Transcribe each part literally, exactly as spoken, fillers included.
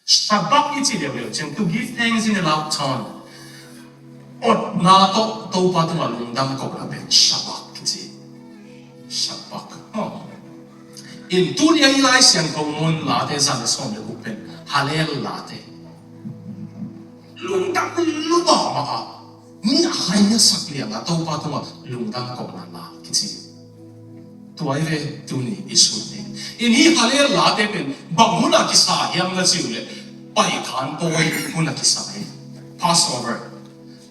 Shabak i ci leuleu ciang, to give thanks in a loud tone. Otna tawh Topa tungah lungdam kohna pen shabak kici. Shabak. Maw. In tuni a i Lai Siangtho mun Late za le sawm le guk pen Hallel Late. Lungdam lua mahmah a, mi a hai a sak liang a Topa tungah lungdam kohna la kici. Tua hi ve tuni i sut ding. In hih Hallel Late pen bang hun a kisa hiam na ci uh leh, Paikhan pawi hun a kisa hi. Passover.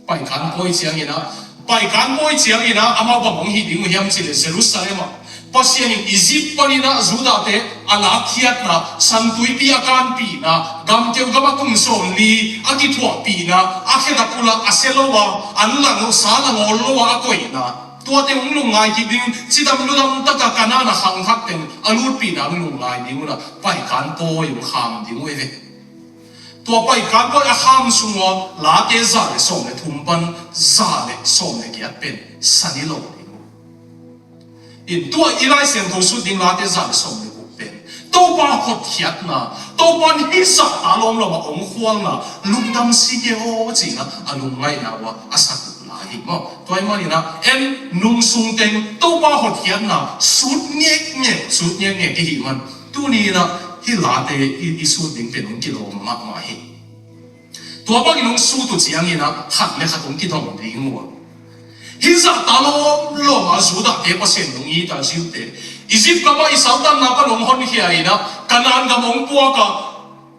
Paikhan pawi ciangin ah, Paikhan pawi ciangin ah amau bang hong hih ding uh hiam cih leh, Jerusalem ah Pasian in Egypt panin ah Judate a lakkhiatna, San Tuipi a kanpihna, gamkeu gam a kum sawmli a kithuahpihna, a khet a pul ah a se lo a, an lang uh sa lang awl lo a a koihna, tuate hong lungngai kik ding, cidam ludam taka Kanaan a khangthak teng a lutpihna hong lungngai ding un ah Paikhan pawi hong kham ding uh hi ve. Tua Paikhan pawi a kham sung ua Late za le sawm le thum pan za le sawm le giat pen san i lo ding uh. In tua i Lai Siangtho sut ding Late za le sawm le guk pen Topa hotkhiatna, Topa in hih zahta lawmlawm a hong khualna, lungdam sik e aw cihna a lungngaihna ua a sak uh la hi maw. Tua ahih manin ah en nung sung teng Topa hotkhiatna sut ngekngek, sut ngekngek i hih man tuni in ah hih Late i, i sut ding pen hong kilawm mahmah hi. Tua bangin hong sut uh ciangin ah khat le khat hong kidong ding uh a, hih zahta lawmlawm a Judate Pasian hong it a, Judate Egypt gam ah i saltanna pan hong honkhia in ah Kanaan gam hong puak a,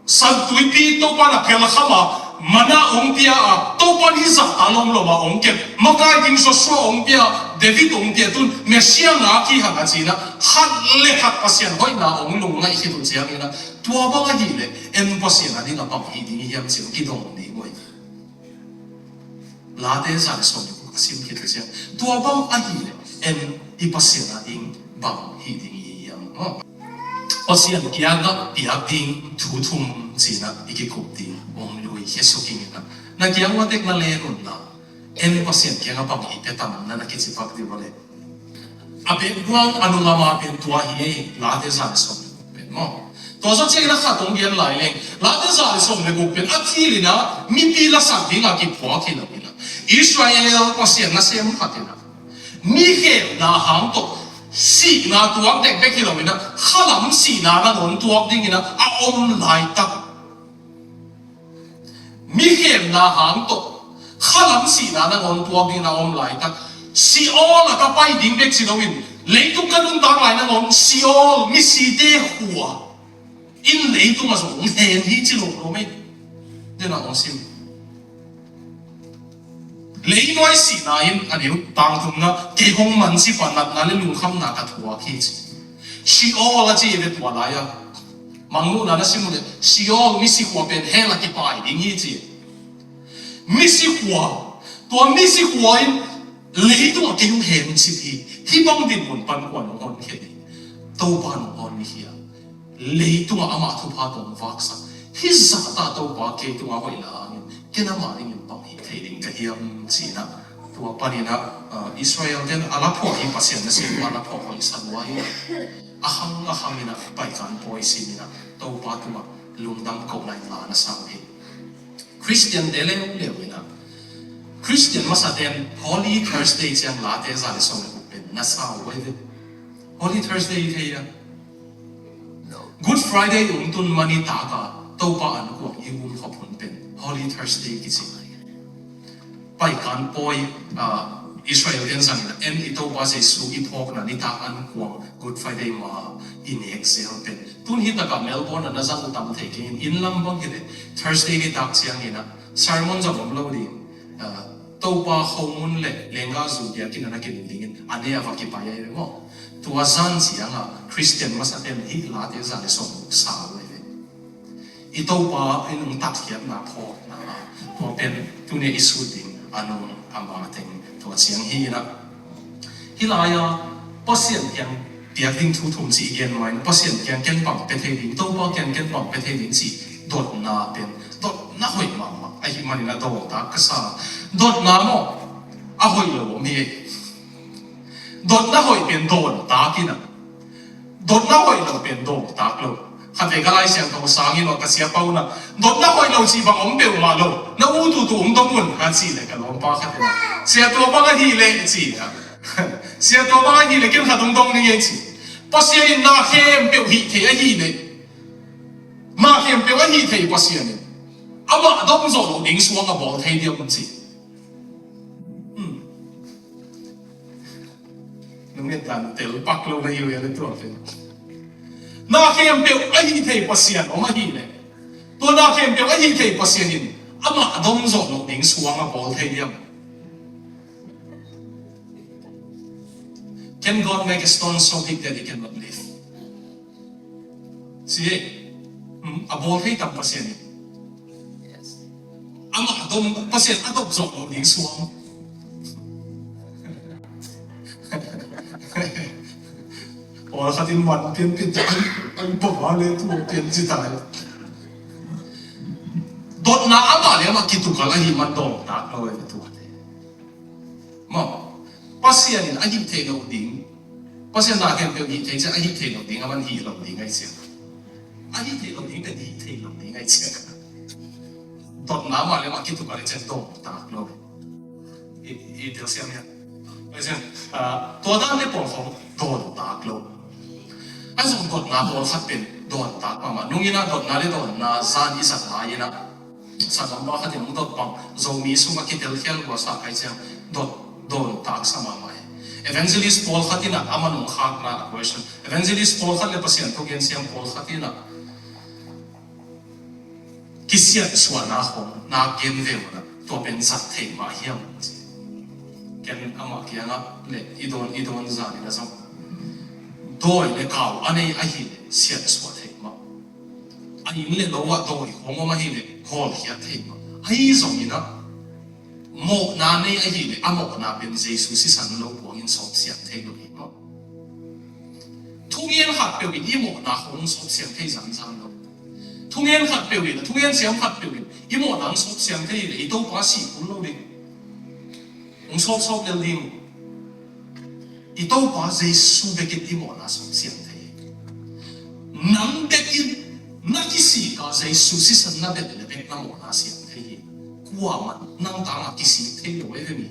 San Tuipi Topa in a phelkham a, manna hong pia a, Topa in hih zahta lawmlawm a hong kem, makai ding Joshua hong pia, David hong pia, tun Messiah ngak hi hang a ci in ah khat le khat Pasian hoihna hong lungngaih khit uh ciangin ah, tua bang ahih leh en Pasian a ding a bang hih ding hiam ci-in kidong ding uh hi. Late za le sawm le guk a sim khit uh ciang, tua bang ahih leh en i Pasian a ding bang hih ding hiam maw. Pasian kiangah piak ding thu thum ci-in ah i kikup ding hong lui khia suk ing in ah, na kiang ua tek na len un la, en Pasian kiangah bang hih pia tam na na kici pak ding uh leh, a pek buang a nungam a pen tua hi ei, Late za le sawm le guk pen maw. Tua zawh ciangin a khat hong gen lai leng, Late za le sawm le guk pen a thil in ah mipi lasak ding a kiphuak hi lo in ah, Israel Pasian nasem khat in ah mi khemna hang tawh sihna tuak dekbek hi lo in ah, khalam sihna nangawn tuak ding in ah a om laitak. Mi khemna hang tawh khalam sihna nangawn tuak ding in a om laitak, Sheol ah ka pai ding bek ci lo in, leitung ka nuntak lai nangawn Sheol, misite khua in leitung ah zong hong hen hi ci lo lo mei. Den a hong sim. Leinuai sihna in a neu tangtungna kei hong man ci pah, natna le lungkhamna ka thuak hi ci. Sheol a ci ve tua lai a. Mangmuhna na sim uh leh Sheol, misi khua pen hell a kipai ding hi ci. Misi khua, tua misi khua in leitung ah kei hong hen cip hi. Hih bang dinmun pan kua in hong honkhia hi? Topa in hong honkhia. Leitung ah ama thupha tawh hong vaksak. Hih zahta Topa kei tungah hoih la hangin ken ama dingin bang hih thei ding ka hiam ci-in ah, tua panin ah, ah, Israel ten a laphuak hi, Pasian nasem a laphuak hoih sa lua hi. A khang a khang in ah Paikan pawi sim in ah Topa tungah lungdam kohna in la na sa uh hi. Khristiante leuleu in ah, Khristian masaten Holy Thursday ciang Late za le sawm le guk pen na sa uh hi ve. Holy Thursday i thei a, Good Friday hong tun ma nitak a Topa ankuang i um khop hun pen Holy Thursday kici. Paikan pawi, ah, Israel ten zangin ah en i Topa Jesu i phawkna nitak ankuang Good Friday ma i nek zel pen. Tun hi takah Melbourne ah na zang uh tam thei kei in, inn lam bang hi leh Thursday nitak ciangin ah sermon zong om lo ding. Ah, Topa khomun le lenggahzu biakinn ah na kimu dingin a ne a va kipai ahi ve maw. Tua zan ciangah Khristian masaten hih Late za le sawm sa uh ahi ve. I Topa in hong tatkhiatna phawkna, tua pen tuni a i sut ding a nung a ma teng tua ciang hi in ah. Hih lai-a Pasian kiang piak ding thu thum cih i gen ma in, Pasian kiang ken bang pia thei ding, Topa kiang ken bang pia thei ding cih dotna pen dotna hoih mahmah ahih manin a dawngtak ka sa. Dotna maw, a hoih lo om hi. Dotna hoih pen dawngtak in ah, dotna hoih lo pen dawngtak lo. Khatvei ka Lai Siangtho sang in aw, ka siapa un ah, dotna hoih lo cih bang om peuhmah lo, na ut ut uh hong dong un, a cih leh ka lawmpa khat in ah, sia, tua bang ahih leh, ci a, sia, tua bang ahih leh ken khat hong dong ning ei, ci. Pasian in na khempeuh hih thei ahih leh, na khempeuh a hih thei Pasian in amah dom zawh loh ding suang a bawl thei diam, ci. Hmm. Nung et dan tel pak lo na hi uh hi a, le tua pen. Na khempeuh a hih thei Pasian om ahih leh, tua na khempeuh a hih thei Pasian in amah dom zawh loh ding suang a bawl thei diam? Can God make a stone so big that it cannot live? Ci ei. Hmm, a bawl thei tam Pasian in? Yes. Amah dom, Pasian a dom zawh loh ding suang. Pawlkhat in man pianpih tak, ai, bangah le tu pian ci ta hi. Dotna amah le amah kitukal ahih man dawngtak lo ei, tuate. Maw, Pasian in a hih theih loh ding, Pasian na khempeuh hih thei ciang a hih theih loh ding a man hih lo ding ahi ciang, a hih theih loh ding pen hih theih lo ding ahi ciang, dotna mah le mah kituk a le ciang dawngtak lo. I, i telsiam hiam? Ahi ciang, ah, tua dan le pawl khawng dawngtak lo. Ahi zong dotna pawlkhat pen dawngtak mahmah. Nung in ah dotna le dawnna zan i zat lai in ah, Sanggampa khat in hong dot bang, Zomi sungah kitelkhial huasa kai ciang dot, dawntak sa mahmah hi. Evangelist pawlkhat in ah, a man hong khakna a question. Evangelist pawlkhat le Pasian thu gen siam pawlkhat in ah, kisiansuahna khawng na gen ve un ah, tua pen zat thei mah hiam? Ken amah kiangah le i dawn, i dawn zan in ah zong, dawi le kau a nei ahih leh siansuah thei mah. A inn le lo ah dawi khawng om ahih leh hawlkhiat thei mah. Ahi zongin ah, mawhna nei ahih leh a mawhna pen Jesu sisan lo buangin sawpsiang thei lo hi mah. Thungen khatpeuh in i mawhna khawng sawpsiang thei zanzan lo. Thungen khatpeuh in, thungen siam khatpeuh in i mawhna hong sawpsiang thei leh i Topa sih kul lo ding. Hong sawpsawp lel ding. I Topa Jesu bek in i mawhna sawpsiang thei. Nang bek in na kisik a Jesu sisan na bet le bek na mawhna siang thei hi. Kuamah nang tangah kisik thei lo ei ve mi.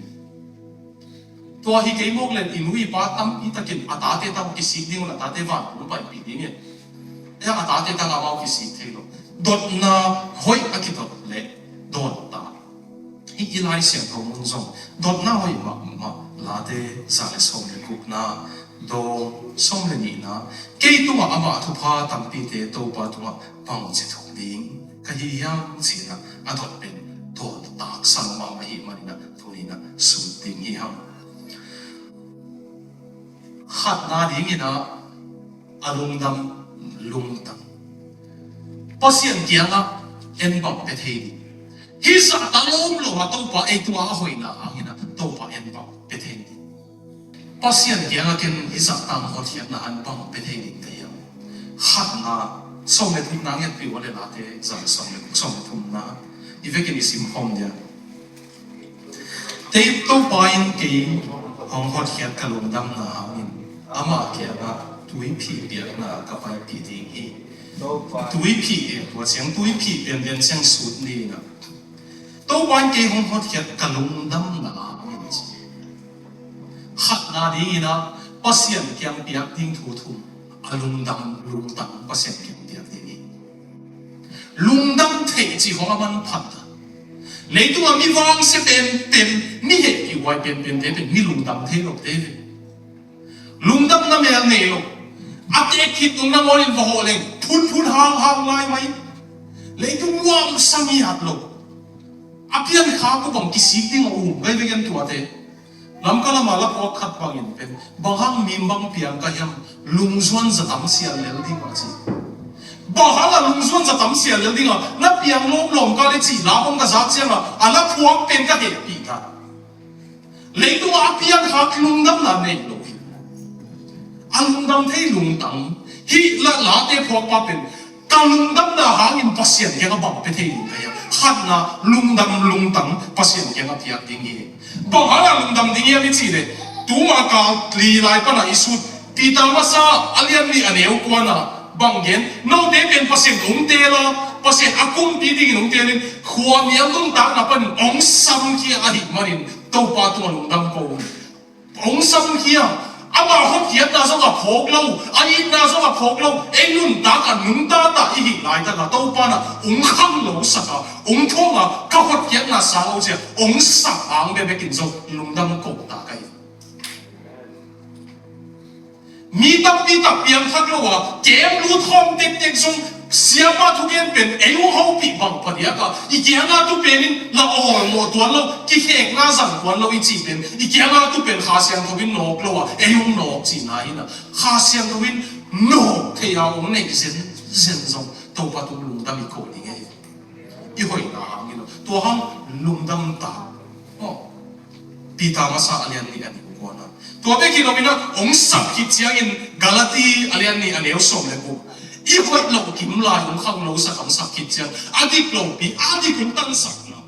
Tua hi kei mawk leh i nu i pa tampi takin a tate tang kisik ding un, a tate vantung paipih ding hi. Ei, a tate tang amau kisik thei lo. Dotna hoih a kidot leh dawntak hi. I Lai Siangtho mun zong dotna hoih mahmah, Late za le sawm le gukna, dawng sawm le nihna, kei tungah amah thupha tampite Topa tungah bangci thuk ding ka hi hiam, ci-in ah a dot pen dawntak sa mahmah ahih manin ah tuni-in ah sut ding hi hang. Khatna dingin ah a lungdam lungtang. Pasian kiangah en bang pia thei ding. Hih zahta lawmlawm ah Topa ei tungah a hoihna hangin ah Topa en bang pia thei ding. Pasian kiangah ken hih zahta hong hotkhiatna hang bang pia thei ding ka hiam? Khatna, sawm le thumna ngetpih uh a, le Late za le sawm le, sawm le thumna i vekin i simkhawm dia. Kei Topa in kei hong hotkhiat ka lungdamna hangin amah kiangah tuiphih piakna ka paipih ding hi. Tuiphih, eh, tua ciang tuiphih pianpian ciang sut ni in ah, Topa in kei hong hotkhiat ka lungdamna hangin, ci. Khatna dingin ah Pasian kiang piak ding thu thum. A lungdam lungtang Pasian kiang piak ding hi. Lungdam theih cih khawng a manpha ta. Leitungah mi vangsia penpen, mi hehpihhuai penpente pen mi lungdam thei lote ve. Lungdamna mel nei lo. A tek khit nung nangawn in va hawh leng phunphun hanghang lai mai. Leitung nuamsa ngiat lo. A piankhak uh bang kisik ding a um, gai vegen tuate. Lamka lamah la phuak khat bangin pen, bang hang mi bang piang ka hiam, lungzuan za tam sial lel ding a ci. Bang hang a lungzuan za tam sial lel ding a, na piang lawmlawm ka le cih la bang ka zak ciang a, a la phuak pen ka hehpih ta. Leitungah a piankhak lungdamna nei lo hi. A lungdam thei lungtang, hih la, Late phuakpa pen, ka lungdamna hangin Pasian kiangah bang pia thei ding ka hiam? Khatna, lungdam lungtang Pasian kiangah piak ding hi. Bang hangah lungdam ding hiam i cih leh, tuma kal li lai panah i sut, Peter masa a lian nih a neu kuana, Bang gen, note pen Pasian hong teel a, Pasian a kumpi dingin hong teelin, khuamial nuntakna panin hong samkhia ahih manin Topa tungah lungdam ko. Hong samkhia, ama hotkhiatna zong a phawk lo, a itna zong a phawk lo, ei nuntak a nungta ta i hih laitak a Topa na hong khanglosak a, hong thawng a, ka hotkhiatna sang lo ci a hong sak hang bekbekin zong lungdam ko ta ka hi. Mi tampi tak piangthak lo a, kem lut khawm tektek zong, siapa thugen pen ei hong hopih bang padiak a, i kianga tu pen in la awlmawh tuan lo, kikhekna zang tuan lo i cih pen, i kianga tu pen Kha Siangtho in nawk lo a, ei hong nawk cihna hi na. Kha Siangtho in nawk thei a hong neih zenzen zong Topa tung lungdam i ko ding hi. I hoihna hangin tua hang lungdam ta. Aw. Peter masa a lian nih a neu kuana. Tua bek hi lo in a, hong sap khit ciangin Galati a lian nih a neu sawm le guk. I hoih loh kim lai hong khanglosak, hong sap khit ciang a dik lopi, a dik hong tansakna.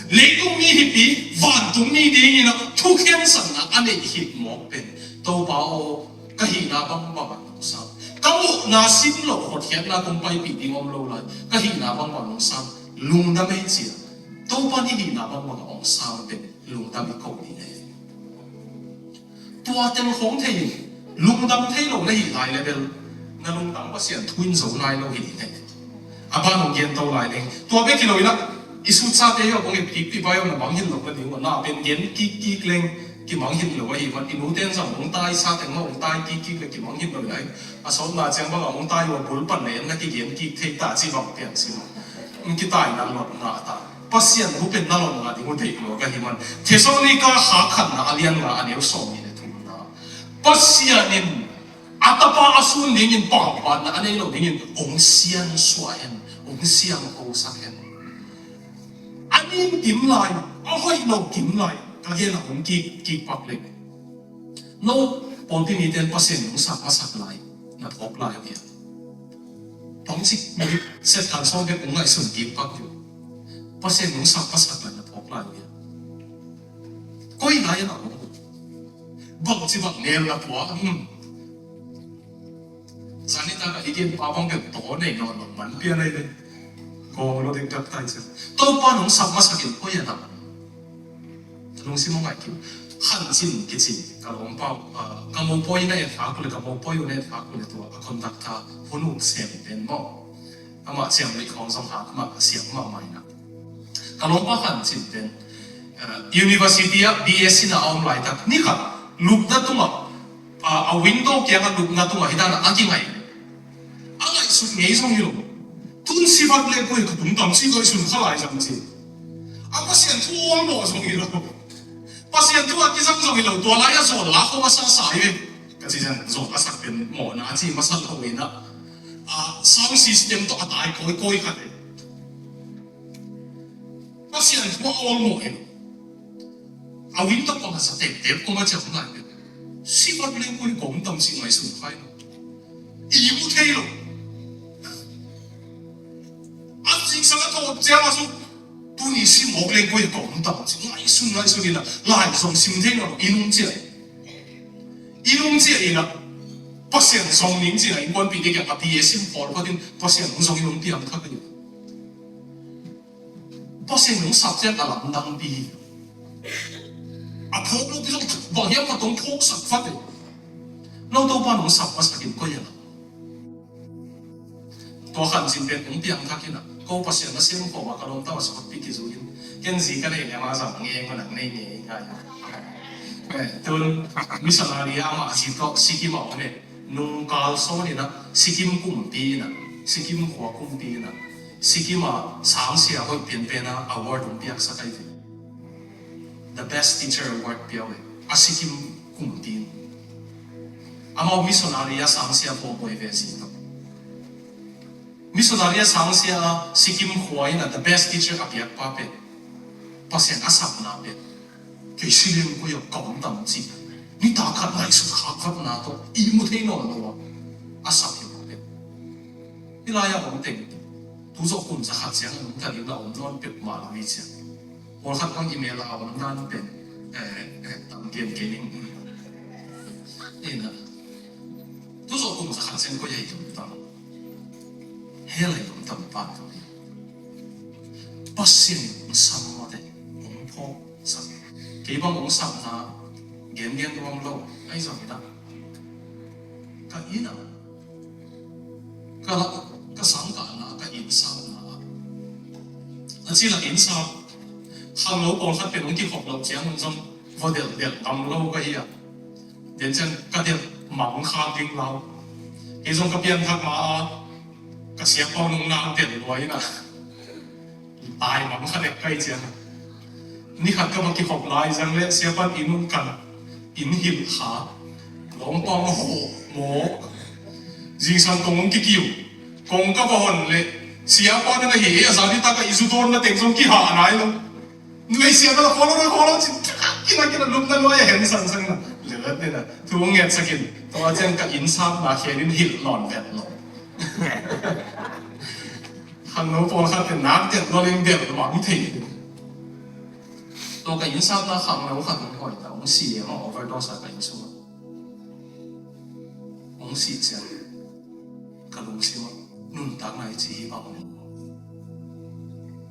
Leitung mi hipi, vantung mi dingin a thukhensatna a neih khit mawk pen Topa aw, ka hihna bangbang a nong sang. Ka muhna sim loh hotkhiatna kong paipih ding om lo lai. Ka hihna bangbang nong sang. Lungdam ei ci a. Topa i hihna bangbang a hong sang pen lungdam i ko ding ei. Tua tel khong thei in, lungdam thei lo na hih lai le bel, na lungdam Pasian thu in zo nai lo hi ding hi. A ban hong gen to lai leng. Tua bek hi lo in a, i sutsate hi a, kong ep kik pi pai a, na mangngilh lo na ding uh a, na pen gen kik kik leng, kimangngilh lo ahi man, i nute in zong hong tai, sa teng mah hong tai kik kik le kimangngilh lo in a, a sawtna ciang bang a hong tai uh a, bul pan le en na kigen kik thei ta ci bang piang si mah. Hong kitai na lot na ta. Pasian thu pen na lawmna ding uh deih lua ka hi man. Thessalonika kha khatna a lian nga a neu sawm nih le thumna. Pasian in a Tapa a sun dingin paubatna a nei lo dingin hong siansuah hen, hong siangthosak hen. A nin kim lai, a hoih lo kim lai, ka gen a hong kik, kik pak leng. No, pawlpi mite in Pasian hong sak masak lai na phawk lai uh hiam? Tawng cik mi set kan sawm bek hong ngaihsun kik pak uh. Pasian hong sak masak lai na phawk lai uh hiam? Koi lai na hong uh. Bang ci bang nel na pua, hmm. Zani ta ka i gen pa bang bek to nei nawn lo man pia lai le. Kong lo ding tak tai cia. Topa hong sak masak in koi a na. Lungsim hong ngai kim. Khan Cin kici, ka lawmpa uh, ah, ka mopawi na et hak le, ka mopawi uh na et hak le tua, a conductor hun uh sem pen maw. Amah siam lei khawng zong hak mah, siam mahmah in a. Ka lawmpa Khan Cin pen, ah, university ah B S in a om laitak. Ni khat, lupna tungah, ah, a window kiangah lupna tungah hi dan a kingai. A ngaihsut ngei zong hi lo. Tun sivat le koi ka tung tam ci ngaihsun kha lai zang ci. A Pasian thu awlmawh zong hi lo. Pasian thu a kizang zong hi lo. Tua lai a zawl la khong a sa sa hi ve. Ka ci zang zawl a sak pen mawhna a ci masa lo hi na. A sound system tawh a tai koi koi khat hi. Pasian thu a awlmawh hi lo. A window pang a sa teptep kong a ciam lai pen. Sivat le koi kong tam ci ngaihsun kha hi lo. I mu thei lo. A zingsang a tawp ciang a suk. Tuni sim awk leng koi ka om ta ci. Ngaihsun, ngaihsun in a. Lai zong sim thei lo. I nung cia. I nung cia in a. Pasian zong ning ci a. Innkuanpihte kiang a P A sim pawl patin. Pasian hong zong in hong piang thak a ni. Pasian hong sak ciang a lamdangpi. A phawk lo pi zong bang hiam ka tong phawk sak fate. No Topa hong sak masak in koi a na. Tua Khan Cin pen hong piang thak in a. Ko Pasian na sem khawm a ka lawmta a sawtpi kizui in. Ken zi ka nei lem a zang nge ma nang nei nge ngai. Eh, tun missionary a mah zi tawh Sikkim a om e. Nung kal sawn in a Sikkim kumpi in a, Sikkim khua kumpi in a, Sikkim a sangsia hoih pianpen a award hong piaksak ahi ve. The best teacher award pia uh e. A Sikkim kumpi in. Amau missionary a sangsia khua buai ve si tawh. Missionary a sangsia a Sikkim khua in a the best teacher a piakpa pen Pasian a sapna pen. Kei si leng koi a ka om tam ci. Nitak khat ngaihsut khak vatna tawh i mu thei nawn lo a. A sak hi lo pen. Hih lai a om teng. Tu zawh kum za khat ciang a om ta ding la om nawn peuhmah lo hi ciang. Pawlkhat bang i mel a om dan pen. Eh, eh, tam gen kei ning. Ina. Tu zawh kum Sung sa khat sen koi a i tum tam. Hell a i tum tam pan tum. Pasian in hong sam mawk te, hong phawk sak. Kei bang hong sapna gengen nuam lo, ahi zong hi ta. Ka inn ah, ka la, ka sangkahna, ka innsapna ah, a ci la innsap khangno pawlkhat pen hong kikhop loh ciang hong zong va delhdelh ngam lo ka hi a. Den ciang ka delh mang khak ding lau. Kei zong ka pianthak ma a, ka siapa nung nak delh lua in a, tai mang kha dek ka hi ciang. Ni khat ka va kikhop lai zang leh siapa in hong kan, inn hilh kha, lawngpang hawh mawk, zingsang kong hong kikiu, kong ka va hon leh siapa na na hi, a zan hi ta ka i zu dawn na teng zong kihah nai lo. Nuai sia na la kholo na kholo cin, kina kina lupna nuai a hen sang sang na. Lelat ni na. Thu nget sakin. Tua ciang ka innsapna khen in hilh lawn vet lo. Khangno pawlkhat pen nak delh lo ling delh mang thei. Tua ka innsapna khangno khat hong hoi ta, hong si e, hong overdose a ka inn sungah. Hong si ciang ka lungsim ah nuntakna i ci hi bang om.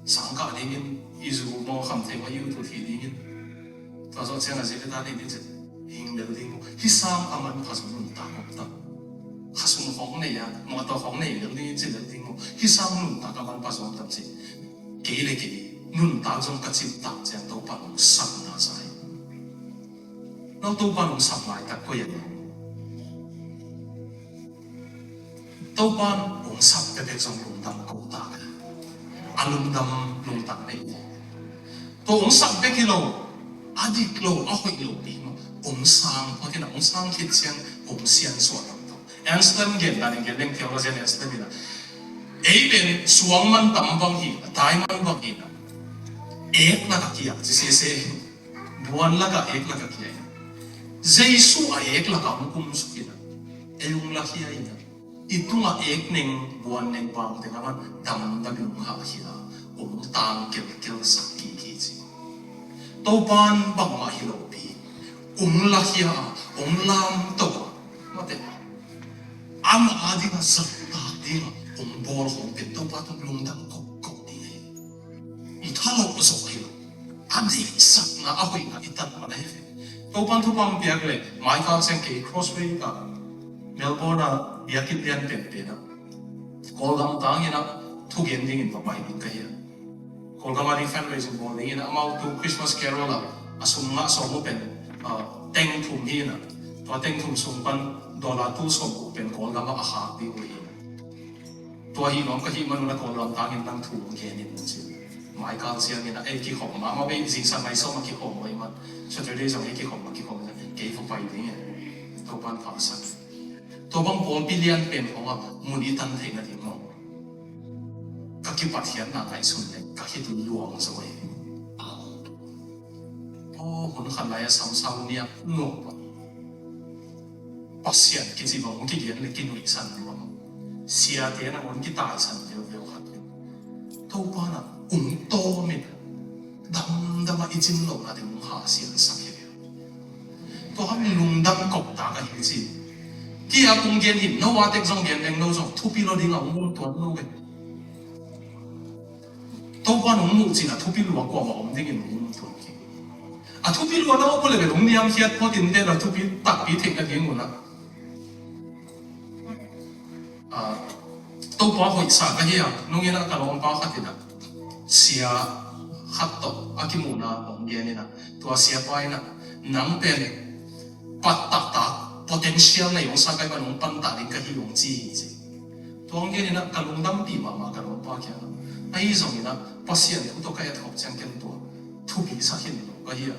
Sangkah dingin i zu maw, khamtheih maw i ut uh hi dingin. Tua zawh ciang a zi le ta ding ding ciang hing lel ding maw. Hih sang a manpha zong nuntak om ta. Khasum khawng nei a, mawtaw khawng nei lel ding ci lel ding maw. Hih sang nuntak a manpha zong om ta ci. Kei le kei nuntak zong ka ciptak ciang Topa hong sapna sa hi. No Topa hong sap laitak koi a ni. Topa hong sap bekbek zong lungdam ko ta. A lungdam lungtak nei. Tua hong sap bek hi lo, a dik lo, a hoih lo pi ma. Hong sang, hong sang khit ciang hong siansuah lo. Anselm gen dan in gen leng, theologian Anselm in a, ei pen suang man tam bang hi, a tai man bang hi na, ek lak a kiak ci sese, buan lak a ek lak a kiak hi. Jesu a ek lak a hong kum suk hi na, ei hong lakhia hi na, i tung a ek neng, buan neng bang teng a man damdam in hong hahkhia, hong tang kelkel sak kiki ci. Topan bangmah hi lo pi, hong lakhia a, hong lamto a, mate. Amah a ding a, zahtak ding a hong bawl khawng pen Topa tung lungdam kokko ding hi. I thalawh zawh hi lo. A deihsakna, a hoihna i tat man ahi ve. Topan thupha hong piak leh, mai kal ciang kei Causeway ah, Melbourne ah biakinn lian penpen ah, Kawlgam tangin ah thugen dingin va pai ding ka hi a. Kawlgam a ding fundraising bawl dingin amau tu Christmas Carol ah a sum ngah sawm uh pen, ah, teng thum hi in ah, tua teng thum sung pan dollar tul sawm guk pen Kawlgam ah a khak ding uh hi in ah. Tua hi nuam ka hih man un ah Kawlgam tangin nang thu hong gen in ci. Mai kal ciangin ah ei kikhawm mahmah bei, zingsang nai sawm a kikhawm uh ahih man, Saturday zong ei kikhawm a kikhawm in ah kei va pai ding e. Topan pha sak. Tua bang pawlpi lian pen khawng ah mun i tan theih nading maw? Ka kipathiatna ngaihsun leh ka khit uh luang zo hi. Aw, hun khat lai a samsau niak nuam pah. Pasian kici bang hong kigen leh kinuihsan nuam. Siate na hong kitaisan viauvia khat hi. Topa na hong tawm in damdam a i cin lohna ding hong hahsiansak hi. Tua hang lungdam kok ta ka hi ci. Kei a kong gen hi, no a tek zong gen leng no zong thupi lo ding a hong um tuan lo ve. Topa nong muh cin a thupi lua kuamah om dingin hong um tuan kei. A thupi lua na om uh leh bel hong niamkhiat phot in teh, a thupi takpi theih nading un ah. Ah, Topa hoihsa ka hi a, nung in ah ka lawmpa khat in ah sia khat tawh a kimuhna hong gen in ah, tua siapa in ah, nang pen pattaktak potential nei hong sa ka hi, nong pantak ding ka hi hong ci hi ci. Tua hong gen in ah ka lungdampih mahmah ka lawmpa kiangah. Ahi zongin ah Pasian thu tawh ka etkhop ciang ken tua thupi sa khin lo ka hi a.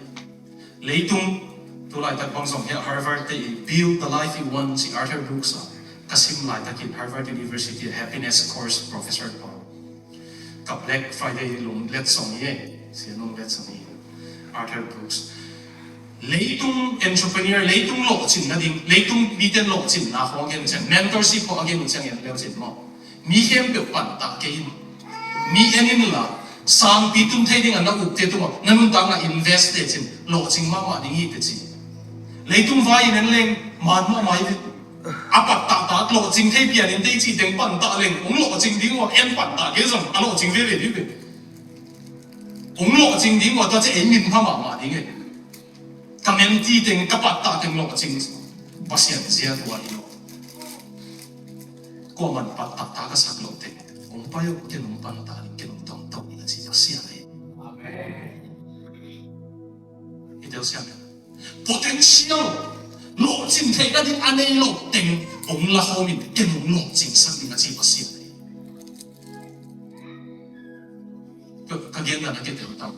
Leitung, tu laitak bang zong hi a, Harvard te i Build the Life You Want ci Arthur Brooks a, ka sim laitakin Harvard University a happiness course professor pa, ka Black Friday lunglet song hi e, sia lunglet song hi, Arthur Brooks. Leitung entrepreneur, leitung lawhcin nading, leitung mite lawhcinna khawng a gen uh ciang, mentorship khawng a gen uh ciang en leu cin maw? Mi khempeuh pantak kei in. Mi en inla, sangpi tum thei ding a na ukte tungah na nuntakna invest teh cin, lawhcing mahmah ding hi teh ci. Leitung vai in en leng man mahmah hi teh. A pantaktak lawhcing thei pian in tei cih teng pantah leng, hong lawhcing ding uh a, en pantah kei zong a lawhcing veve ding ve. Hong lawhcing ding uh a, tua ciang ei min pha mahmah ding e. Ka menti teng, ka pantah teng lawhcing, Pasian zia tua hi lo. Kuaman pantah ta ka sak lo teng, hong pai uh, ken hong pantah ding, ken hong tongto ding a ci Pasian ahi. Amen. I tel siam potential, lawhcing theihna ding a nei lo teng hong la khawm in, ken hong lawhcing sak ding a ci Pasian ahi. Ka, ka genna na kei tel tam.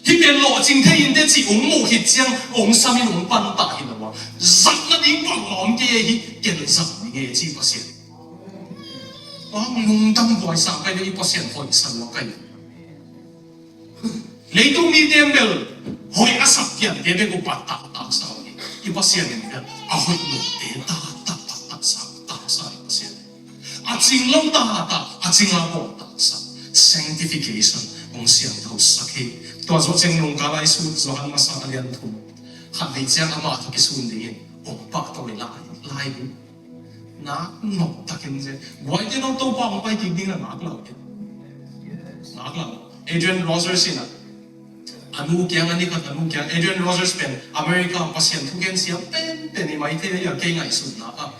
Hih pen lawhcing thei in teh cih hong muh khit ciang hong sam in hong pantah hi lo a, zatna ding bang a om kei hi, ken zat ding e ci Pasian. Hong lungdam buai sang kai le i Pasian hoih sa lua kai. Leitung mite bel hoih a sak piante bek uh pantah taksa uh hi. I Pasian in bel a hoih lote taktak pantah taksa, taksa i Pasian. A cing lo taktak, a cing a bawl taksa. Sanctification hong siangthosak hi. Tua zawh ciang Lungka Lai Sut Johan Masa a lian thum, khat vei ciang amah tawh kisun dingin hong pahtawi lai, lai ding. Nak nop takin zen. Guai te no, Topa hong pai kik ding na ngak lo kei. Ngak lo. Adrian Rogers in a, a nu kiang a ni khat, a nu kiang, Adrian Rogers pen America Pasian thugen siam penpen i mai thei a, kei ngaihsutna a,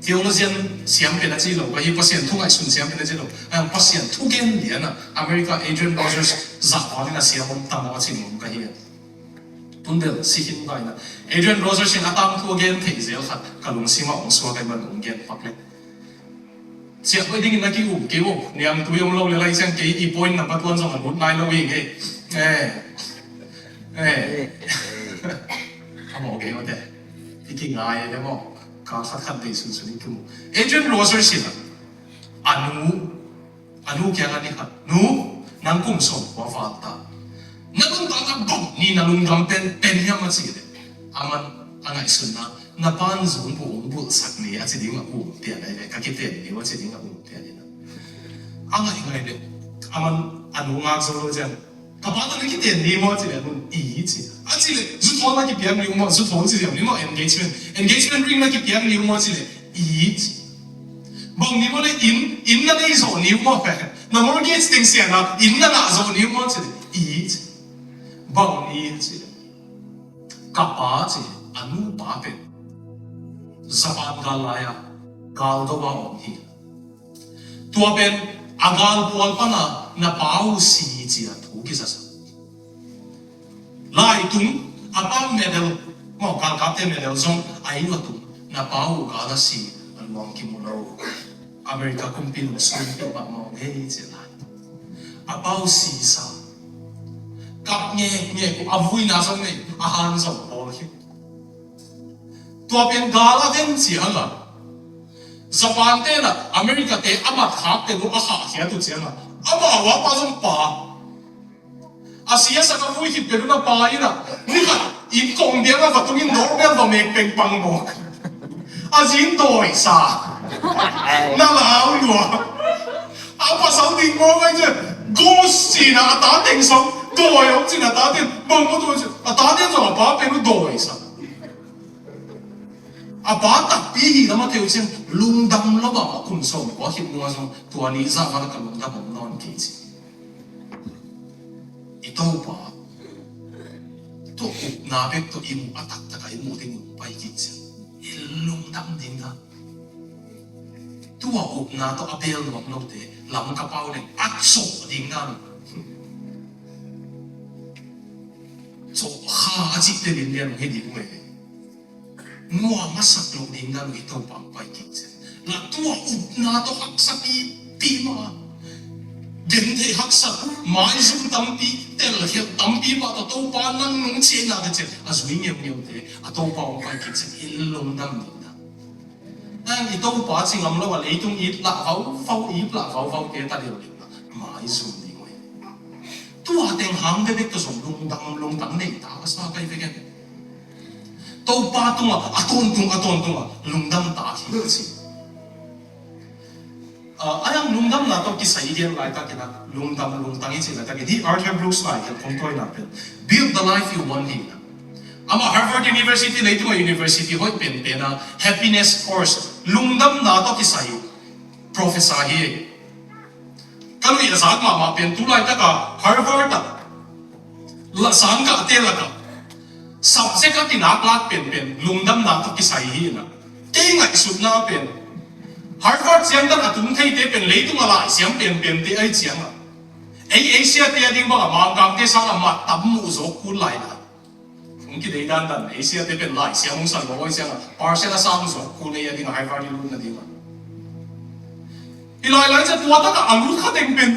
theologian siam pen a ci lo ka hi, Pasian thu ngaihsun siam pen a ci lo. A, Pasian thugen lian a America Adrian Rogers zahval in a siam om tam a, a cin om ka hi a. Tun bel si khin vai na. Adrian Rogers in a tangthu a gen theih zel khat ka lungsim ah hong suak ahih man hong gen pak le. Ciah koih dingin na ki-um kei uh. Niangtui om lo le lai ciang kei i point number one zong a lut nai lo hi ngei. Eh. Eh. A mawh kei uh te. I kingai le maw. Ka khat khat bei sunsun i kimu. Adrian Rogers in a, a nu A nu kiangah ni khat, "Nu, nang kum sawm kua val ta. Na nuntakna bang ni na lungdam pen, pen hiam?" a cih leh, aman a ngaihsutna, "Na pa'n zungbuh hong bulhsak ni," a ci ding a um pian ahi ve, "Ka kiten ni," a ci ding a um pian hi na. A ngaihngaih leh, aman a nu ngak zo lo ciang, "Ka pa tawh na kiten ni maw?" a cih leh, a nu'n, "I," ci. A cih leh, "Zu thawl na kipiak ni uh maw, zu thawl ci ziau ni maw, engagement, engagement ring na kipiak ni uh maw?" a cih leh, "I," ci. "Bang ni maw leh inn, inn na nei zawh ni uh maw, na mortgage teng siang a inn na ngah zawh ni uh maw?" a cih leh, "I," ci. "Bang ni?" a cih leh, "Ka pa," ci, a nu pa pen Japan gal lai-a gal do a om hi. Tua pen a gal pual pana na pa uh si ci a thu kizasak. Lai tung, a pa medal, maw, galkapte medal zong a inn ah tung, na pa uh gal a si a luang kimu lo. America kumpi lungsim pi mahmah ngei ci lai. A pa uh sisa. Kap ngekngek uh, a vuina zong nei, a han zong bawl khit. Tua pen gal a ven ciangin Japan te na America te a mat khak te uh a khahkhiat uh ciangin amau a pa zong pa. A si a sak a vui khit pen uh na pa in a, ni khat inn kong biang a va tungin doorbell va mek pengpang mawk. A zi in dawisa. Na lau lua. A pasal ding mawk ai cian. Ghost ci-in a ta teng sawm. Dawi om ci-in a ta teng. Bang maw dawi ci. A ta teng sawm a pa pen uh dawisa. A pa takpi hi lam a thei uh ciang lungdam lo a, a kum sawm kua khit nung a zong tua ni zah val a ka lungdam om nawn kei ci. I Topa tua upna bek tawh i muh a taktak a i muh ding uh pai kik ciang i lungdam ding a. Tua upna tawh a bel nuam lote lam ka pau leng a cawh ding dan. Cawh kha a cihte din lian hi ding uh e. Nuam a sak loh ding dan uh i Topa hong pai kik ciang. La tua upna tawh haksa pipi mah. Gentheih haksa, maizum tampi, telkhialh tampi mah tawh Topa nang nung ciahna ka ciang a zui ngeungeute a Topa hong pai kik ciang i lungdam ding dan. Nang i Topa ci ngam lo a leitung it lah vauvau, it lah vauvau te ta deuh deuh lah maizum ding uh hi. Tua teng hang bekbek tawh zong lungdam, lungdam nei ta ka sa kai veken. Topa tungah, a tawntung, a tawntung a lungdam ta hi ci. Ah, a yang lungdamna tawh kisai i gen laitakin a, lungdam lungtang i cih laitakin hih Arthur Brooks lai hian kong tawina pen Build the Life You Want hi na. Amah Harvard University, leitung a university hoih penpen a happiness course Lungdamna tawh kisai professor hi. Ka lui a zak mahmah pen tu laitaka Harvard ah la sangkahte lakah subject a kinaklak penpen lungdamna tawh kisai hi na. Kei ngaihsutna pen Harvard siamtan a tung theite pen leitung a laisiam penpente ai cianga, ei Asia te a ding banga Mangkangte sanga mat tam muh zawk kul lai na. Hong kidei dandan Asia te pen laisiam hong san lo ai cianga, percent a sang zawk kul ei a dinga Harvard i lutna dinga. I lailai ciang tua takah a lut kha teng pen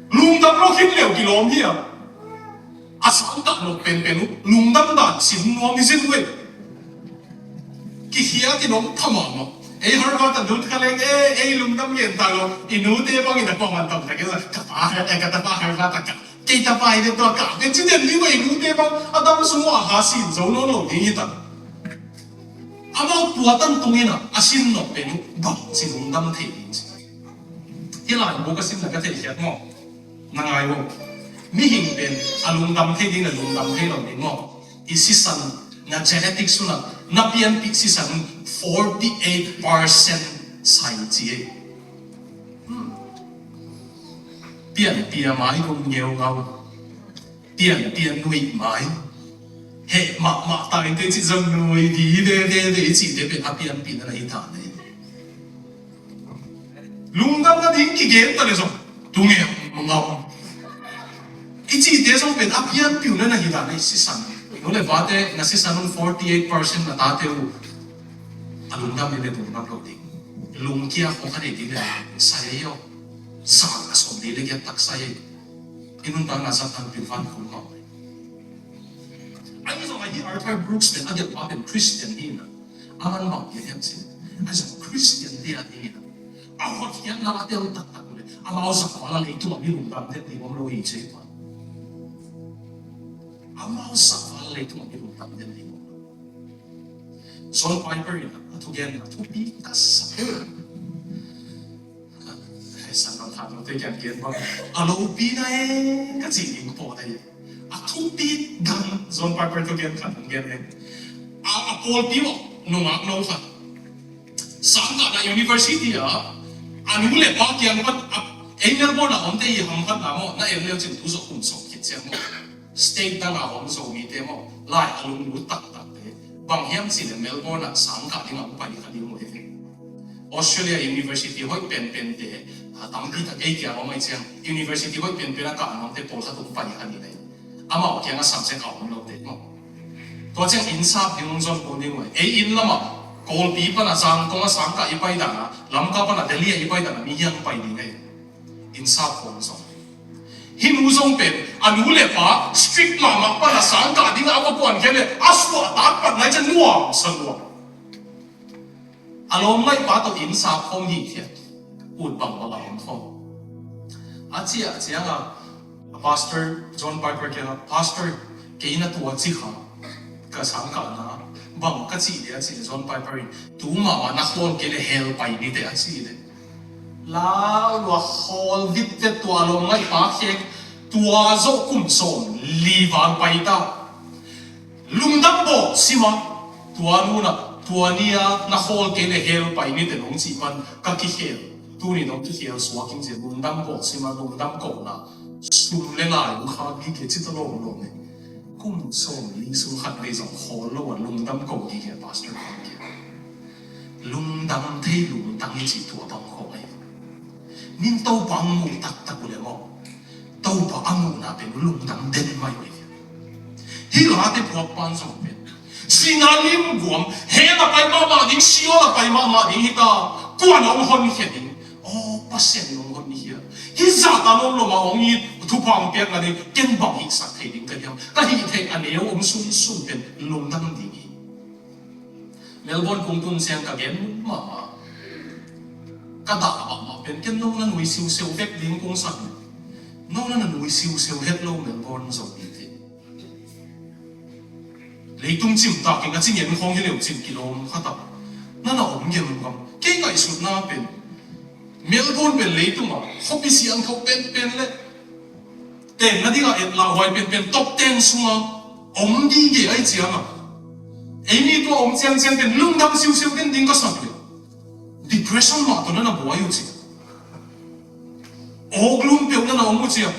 lungdam lo khin leu kilawm hi a. A sangkah lo penpen uh lungdam dan sin nuam hi zin uh ei. Kikhiat in om pha mahmah. Ei Harvard a lut kha leng e, ei lungdam ngen ta lo. I nute bangin a kuaman tam tak e, ka pa, e, ka tapa Harvard a ka, kei tapa hi de tua ka, pen ci den ni wei nute bang a dam sung uh a ha sin zo nawn lo ding hi ta. Amau tua tan tung in a, a sin nop pen uh bang ci lungdam thei ding ci. Hi lai bu ka sin na ka thei khiat maw? Na ngai maw? Mihing pen a lungdam thei ding na lungdam thei lo ding maw? I sisan na genetics uh na, na pianpih sisan forty eight percent sai ci ei. Hmm. Pianpih a mai kum ngeungau. Pianpih a nuih mai. Heh mahmah ta in te ci zong nuih di veve ve i cihte pen a pianpihna na hi ta na hi. Lungdam nading kigen ta le zong tu ngeungau. I cihte zong pen a pianpihna na hi ta na hi sisan. Nu le pate na sisan un forty eight percent na tate uh a lungdam in le lungdam lo ding. Lungkia khawk a nei ding le sai ei aw. Sang a sawm ding le giat tak sai ei. I nuntakna zat an pil van khol mah. Ahi zong ahi Arthur Brooks pen a gelhpa pen Christian hi na. A man bang gen hiam cin. Ahi zong Christian te a ding hi na. A hotkhiatna a tel taktak uh le. Amau zak vala leitung a mi lungdam den ding om lo hi ci ei pa. Amau zak vala leitung a mi lungdam den ding om lo. John Piper in a thugen a thupi ka sa. Hei, sang lam tha note kiang gen bang. A lopi na e, ka ci ding pawh na e. A thupi dang John Piper thugen khat hong gen e. A, a pawlpi maw, nungak no khat. Sangkah na university a, a nu le pa kiang pan, a, ei Melbourne a omte i ham khat na maw, na en leu cin tu zawh kum sawm khit ciang maw. State dang a om Zomite maw, lai a lunglut taktakte. Bang hiam cih leh Melbourne ah sangkah ding a hong pai kha ding uh hi. Australia University hoih penpente, a tampi tak ei kiang om ahih ciang, University hoih penpen a kah nuamte pawlkhat hong pai kha ding uh hi. Amau kiangah subject a om lote maw. Tua ciang innsap ding hong zon kul ding uh hi. Ei inn lamah Kawlpi pan a Zangkong a sangkah i pai dan a, Lamka pan a Delhi a i pai dan a mi hiang pai ding uh hi. Innsap khawng zong. Hih nu zong pen a nu le pa strict mahmah pan a sangkah ding a va puan khiat le a suahtak pat nai ciang nuamsa nuam. A lawmngaih pa tawh innsap khawng hi khiat. Ut bangbang a om khawng. A ciah ciangah a pastor John Piper kiangah, Pastor, kei na tua ci kha. Ka sangkahna bang ka cih leh a cih leh John Piper in, tu mahmah na khawl kei leh hell pai ni teh a cih leh. Lau lua khawl vipvet tua lawmngaih pa khek tua zawh kum sawm li val pai ta. Lungdam bawh sima tua nunah tua ni-a na khawl kei leh hell pai ni teh nong cih pan ka kikhel. Tuni nong kikhel suak in zia lungdam bawh sima lungdam kohna sum le lai uh khak gige cita lawmlawm e. Kum sawm li sung khat vei zong khawl lo a lungdam ko gige pastor khawl gige. Lungdam thei lungdam i cih tua bang khawng ahi. Min Topa hong muh taktak uh le maw, Topa a muhna pen lungdam den mai uh ahi. Hih late phuak pan zong pen sihna lim guam, hell a pai mahmah ding, Sheol a pai mahmah ding hi ta, kuan hong honkhia ding. Aw Pasian in hong hon hi hia? Hih zahta lawmlawm a hong it thupha hong piak nading ken bang hihsak thei ding ka hiam? Ka hih theih a neu om sunsun pen lungdam ding hi. Melbourne kong tun ciang ka gen mahmah, ka dah mahmah pen ken no na nui siusiu vek ding kong sak. No na na nui siusiu het lo Melbourne Zomite. Leitung cimtak in a ci ngen khawng hi leu cin kilawm kha tak. Na na om gemgam. Kei ngaihsutna pen Melbourne pen leitungah khuapi siangtho penpen le tenna dingah et lauhuai penpen top ten sungah om gige ahih ciangah, eimi tua om ciangciang pen lungdam siusiu den ding ka sak leh. Depression mah tawh na na buai uh ci. Awk lum peuh na na om uh ci a.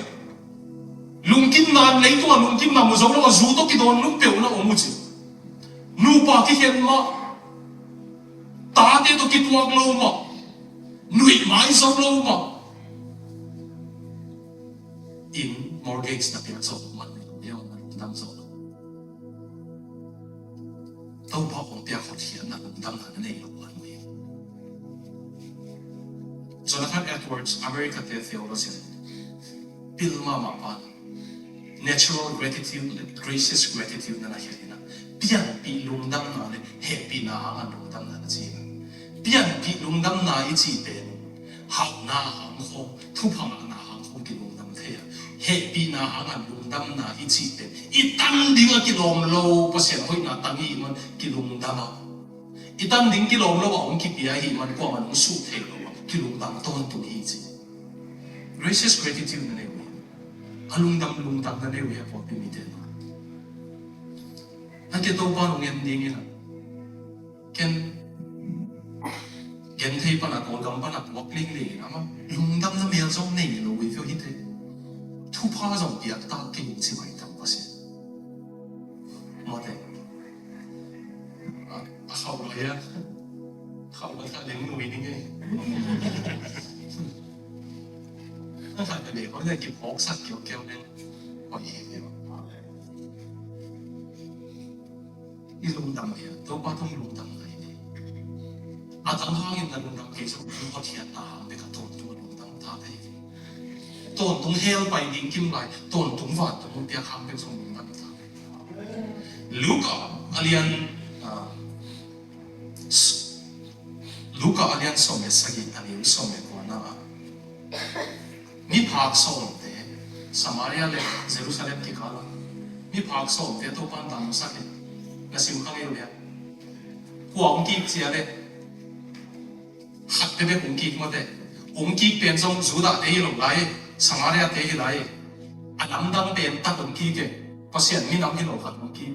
Lungkimna, leitungah lungkimna mu zo lo a, zu tawh kidawn lum peuh na om uh ci. Nupa kikhen mah, tate tawh kituak lo mah, nuih mai zo lo mah. Inn mortgage na piak zo mah, na lungdam zo lo. Topa hong piak hotkhiatna lungdamna na nei lo mah hi. Jonathan Edwards, America te theologian, pil mahmah pa, natural gratitude le gracious gratitude na na hilh in a, pianpih lungdamna le hehpihna hanga lungdamna na ci hi. Pianpih lungdamna i cih pen hauhna hang khawng, thupha ngahna hang khawng kilungdam thei a, hehpihna hanga lungdamna i cih pen i tan ding a kilawm lo, Pasian hoihna tang i hih man kilungdam a, i tan ding kilawm lo a hong kipia i hih man kuamah hong suh thei lo a kilungdam tawntung hi ci. Gracious gratitude na nei uh hi. A lungdam lungdam na nei uh hi a, pawlpi mite na. A ke Topa nong en ding in a, ken genthei pana, Kawlgam pana puak lingling in a, amah lungdamna mel zong nei lo uh hi ve uh hi te. Thupha zong piak ta kei ci mai tam Pasian. Mawte. A, a khauh lo hia. Khauh lo kha leng nui ding e. A kha ka le ko le kiphawksak kiau kiau leng. Ko hi hi. I lungdam hia, Topa tung lungdam ngai ni. A dang hangin na lungdam kei zong, hotkhiatna hang bek a tawntung a lungdam ta thei. Tawntung hell pai ding kim lai, tawntung vantung piak hang bek zong lungdam ta. Luka a lian, ah, s-, Luka a lian sawm le sagih, a neu sawm le kuana ah, miphak sawmte, Samaria le Jerusalem kikal ah miphak sawmte Topan damsak hi. Na sim kha ngei uh hia? Kua hong kik cia le, khatte bek hong kik mawte. Hong kik pen zong Judah te hi lo lai, Samaria te hi lai. A namdang pen tak hong kik e. Pasian minam hi lo khat hong kik.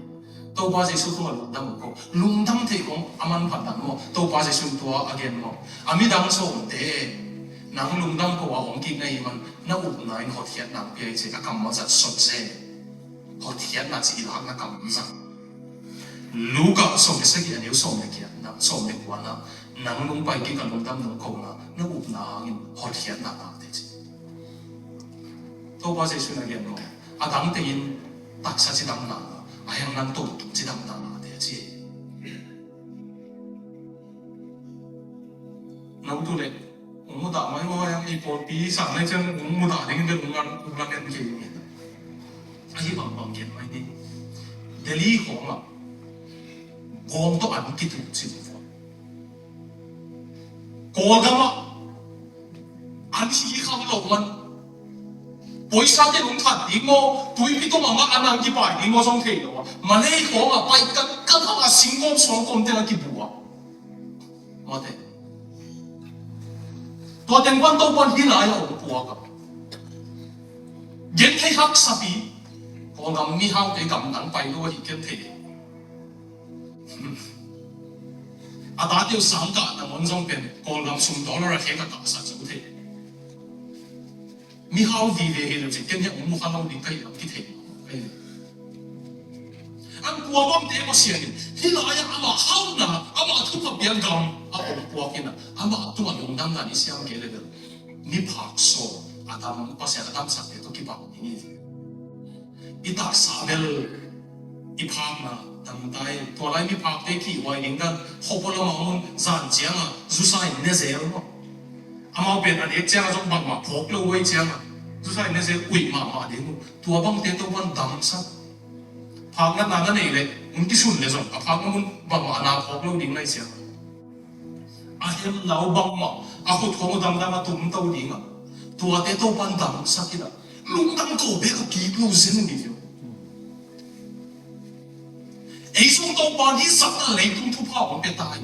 Topa Jesu tungah lungdam uh ko. Lungdam theih kong a manphat dan maw? Topa Jesu in tua a gen maw? A midang sawmte, nang lungdam ko a hong kik na hih man, na upna in hotkhiatna hong pia hi ci a, kammal zat sawt zen. Hotkhiatna ci i lakna kammal zat. Luka sawm le sagih a neu sawm le giatna, sawm le kuana, nang nong pai kik a lungdam nong kona, na upna hangin hotkhiatna ngah teh ci. Topa Jesu in a gen maw? A dangte in taksa cidamna ngah, a hiang nang tawntung cidamna ngah teh ci. No tu le, ung mudah mai maw, a hiang i pawlpi sang nai ciang ung mudah ding in le ung lan, ung lan en kei ding in. A hi bangbang gen mai ni. Delhi khawng ah gawng tawh an kituh cin fua. Kawlgam ah an hi kham lo man. Poisa te nung that ding maw, tuipi tung a ngah an ang kipai ding maw zong thei lo a. Malay khawng ah pai kan kan a singkawm suangkawm te a kibu a. Mawte. Tua teng pan Topan hih lai a hong puak a. Genthei haksapi. Kawlgam mihaute gamdang pai lo ahi ken thei. A tate uh sangkah na mon zong pen Kawlgam sum dollar a khek a kahsak zo thei. Mihau vive hi lo cin ken hiah hong mu kha lo ding ka hi lam kithei. An kua bangte Pasian in hih lai-ah amah hauhna, amah thupha piak gam a hong puak in a, amah tungah lungdamna i siam kei le bel miphak sawm a dam, Pasian a damsakte tawh kibang ding hi. I taksa bel i phakna damtai, tua lai miphakte kihhuai ding dan, khop aw lamah mun zan ciangah zusa in ne zel maw? Amau pen a nek ciangah zong bangmah phawk lo uh ei ciangah zusa in ne zel uih mahmah ding uh. Tua bangte Topan damsak. Phaknatna na neih leh mun kisun leh zong a phakna mun bangmah na phawk lo ding lai ciangah. A hemna uh bangmah a khut khawng uh dangdang a tumto dingah tuate Topan damsak in a, lungdam ko bek a kik lo zen uh hi. Ei zong Topan hih zat a leitung thupha hong pia ta hi.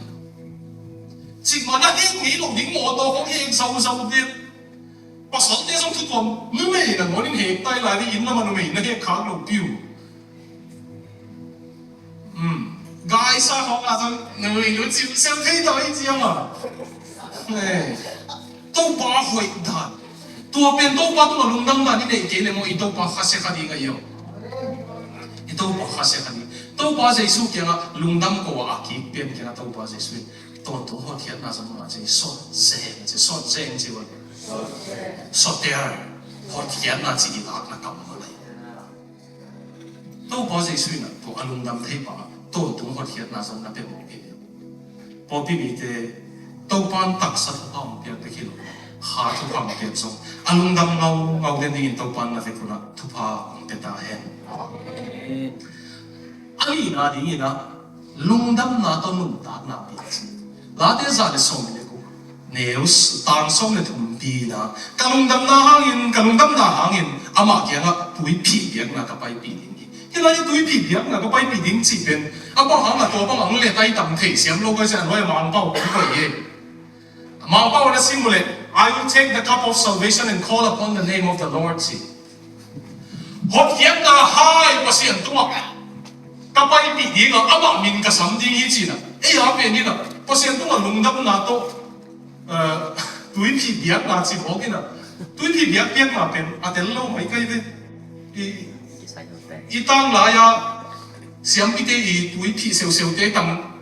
Cikmah na hek ngei lo ding mawtaw hong hek zauzau ding. Pasalte zong thu tuam, numei na ngawnin hek tai lai ding, inn lamah numei na hek khak lo piu. Hmm. Gaisa khawng a zong numei nu cimsiam thei tawh i ciam a. Eh, Topa hoih dan. Tua pen Topa tungah lungdam dan i neih kei le maw, i Topa khasia kha ding ahi aw. I Topa khasia kha ding. Topa Jesu kiangah lungdam ko a kik pen kiangah Topa Jesu in tawntung hotkhiatna zong ngah ci, sawt zeng ci, sawt zeng ci ua. Soter, hotkhiatna ci i lakna kam maw lai. Topa Jesu in a tua a lungdam thei pa tawntung hotkhiatna zong na pia mawk hi. Pawlpi mite Topa in taksa thupha hong piak bek hi lo, kha thupha hong piak zong a lungdam ngaungau den dingin Topa in na vek hunah thupha hong pia ta hen. A nihna dingin ah lungdamna tawh nuntakna piak ci. Late za le sawm le guk, neu s-, tang sawm le thum pi-in ah, ka lungdamna hangin, ka lungdamna hangin amah kiangah tuiphih biakna ka paipih ding hi. Hih lai-ah tuiphih biakna ka paipih ding cih pen a bang hangah tua bang hang le tai tam thei siam lo ka ci a, nuai a Mangpau kong koih hi. Mangpau na sim uh leh, "I will take the cup of salvation and call upon the name of the Lord," ci. Hotkhiatna hai Pasian tungah ka paipih dingah amah min ka sam ding hi ci-in ah. Ei a pen in ah Pasian tungah lungdamna tawh, eh, tuiphih biakna ci bawk in ah. Tuiphih biak biakna pen a tel lo mai kai ve. I, i tanglai-a siampite i tuiphih seuseute tang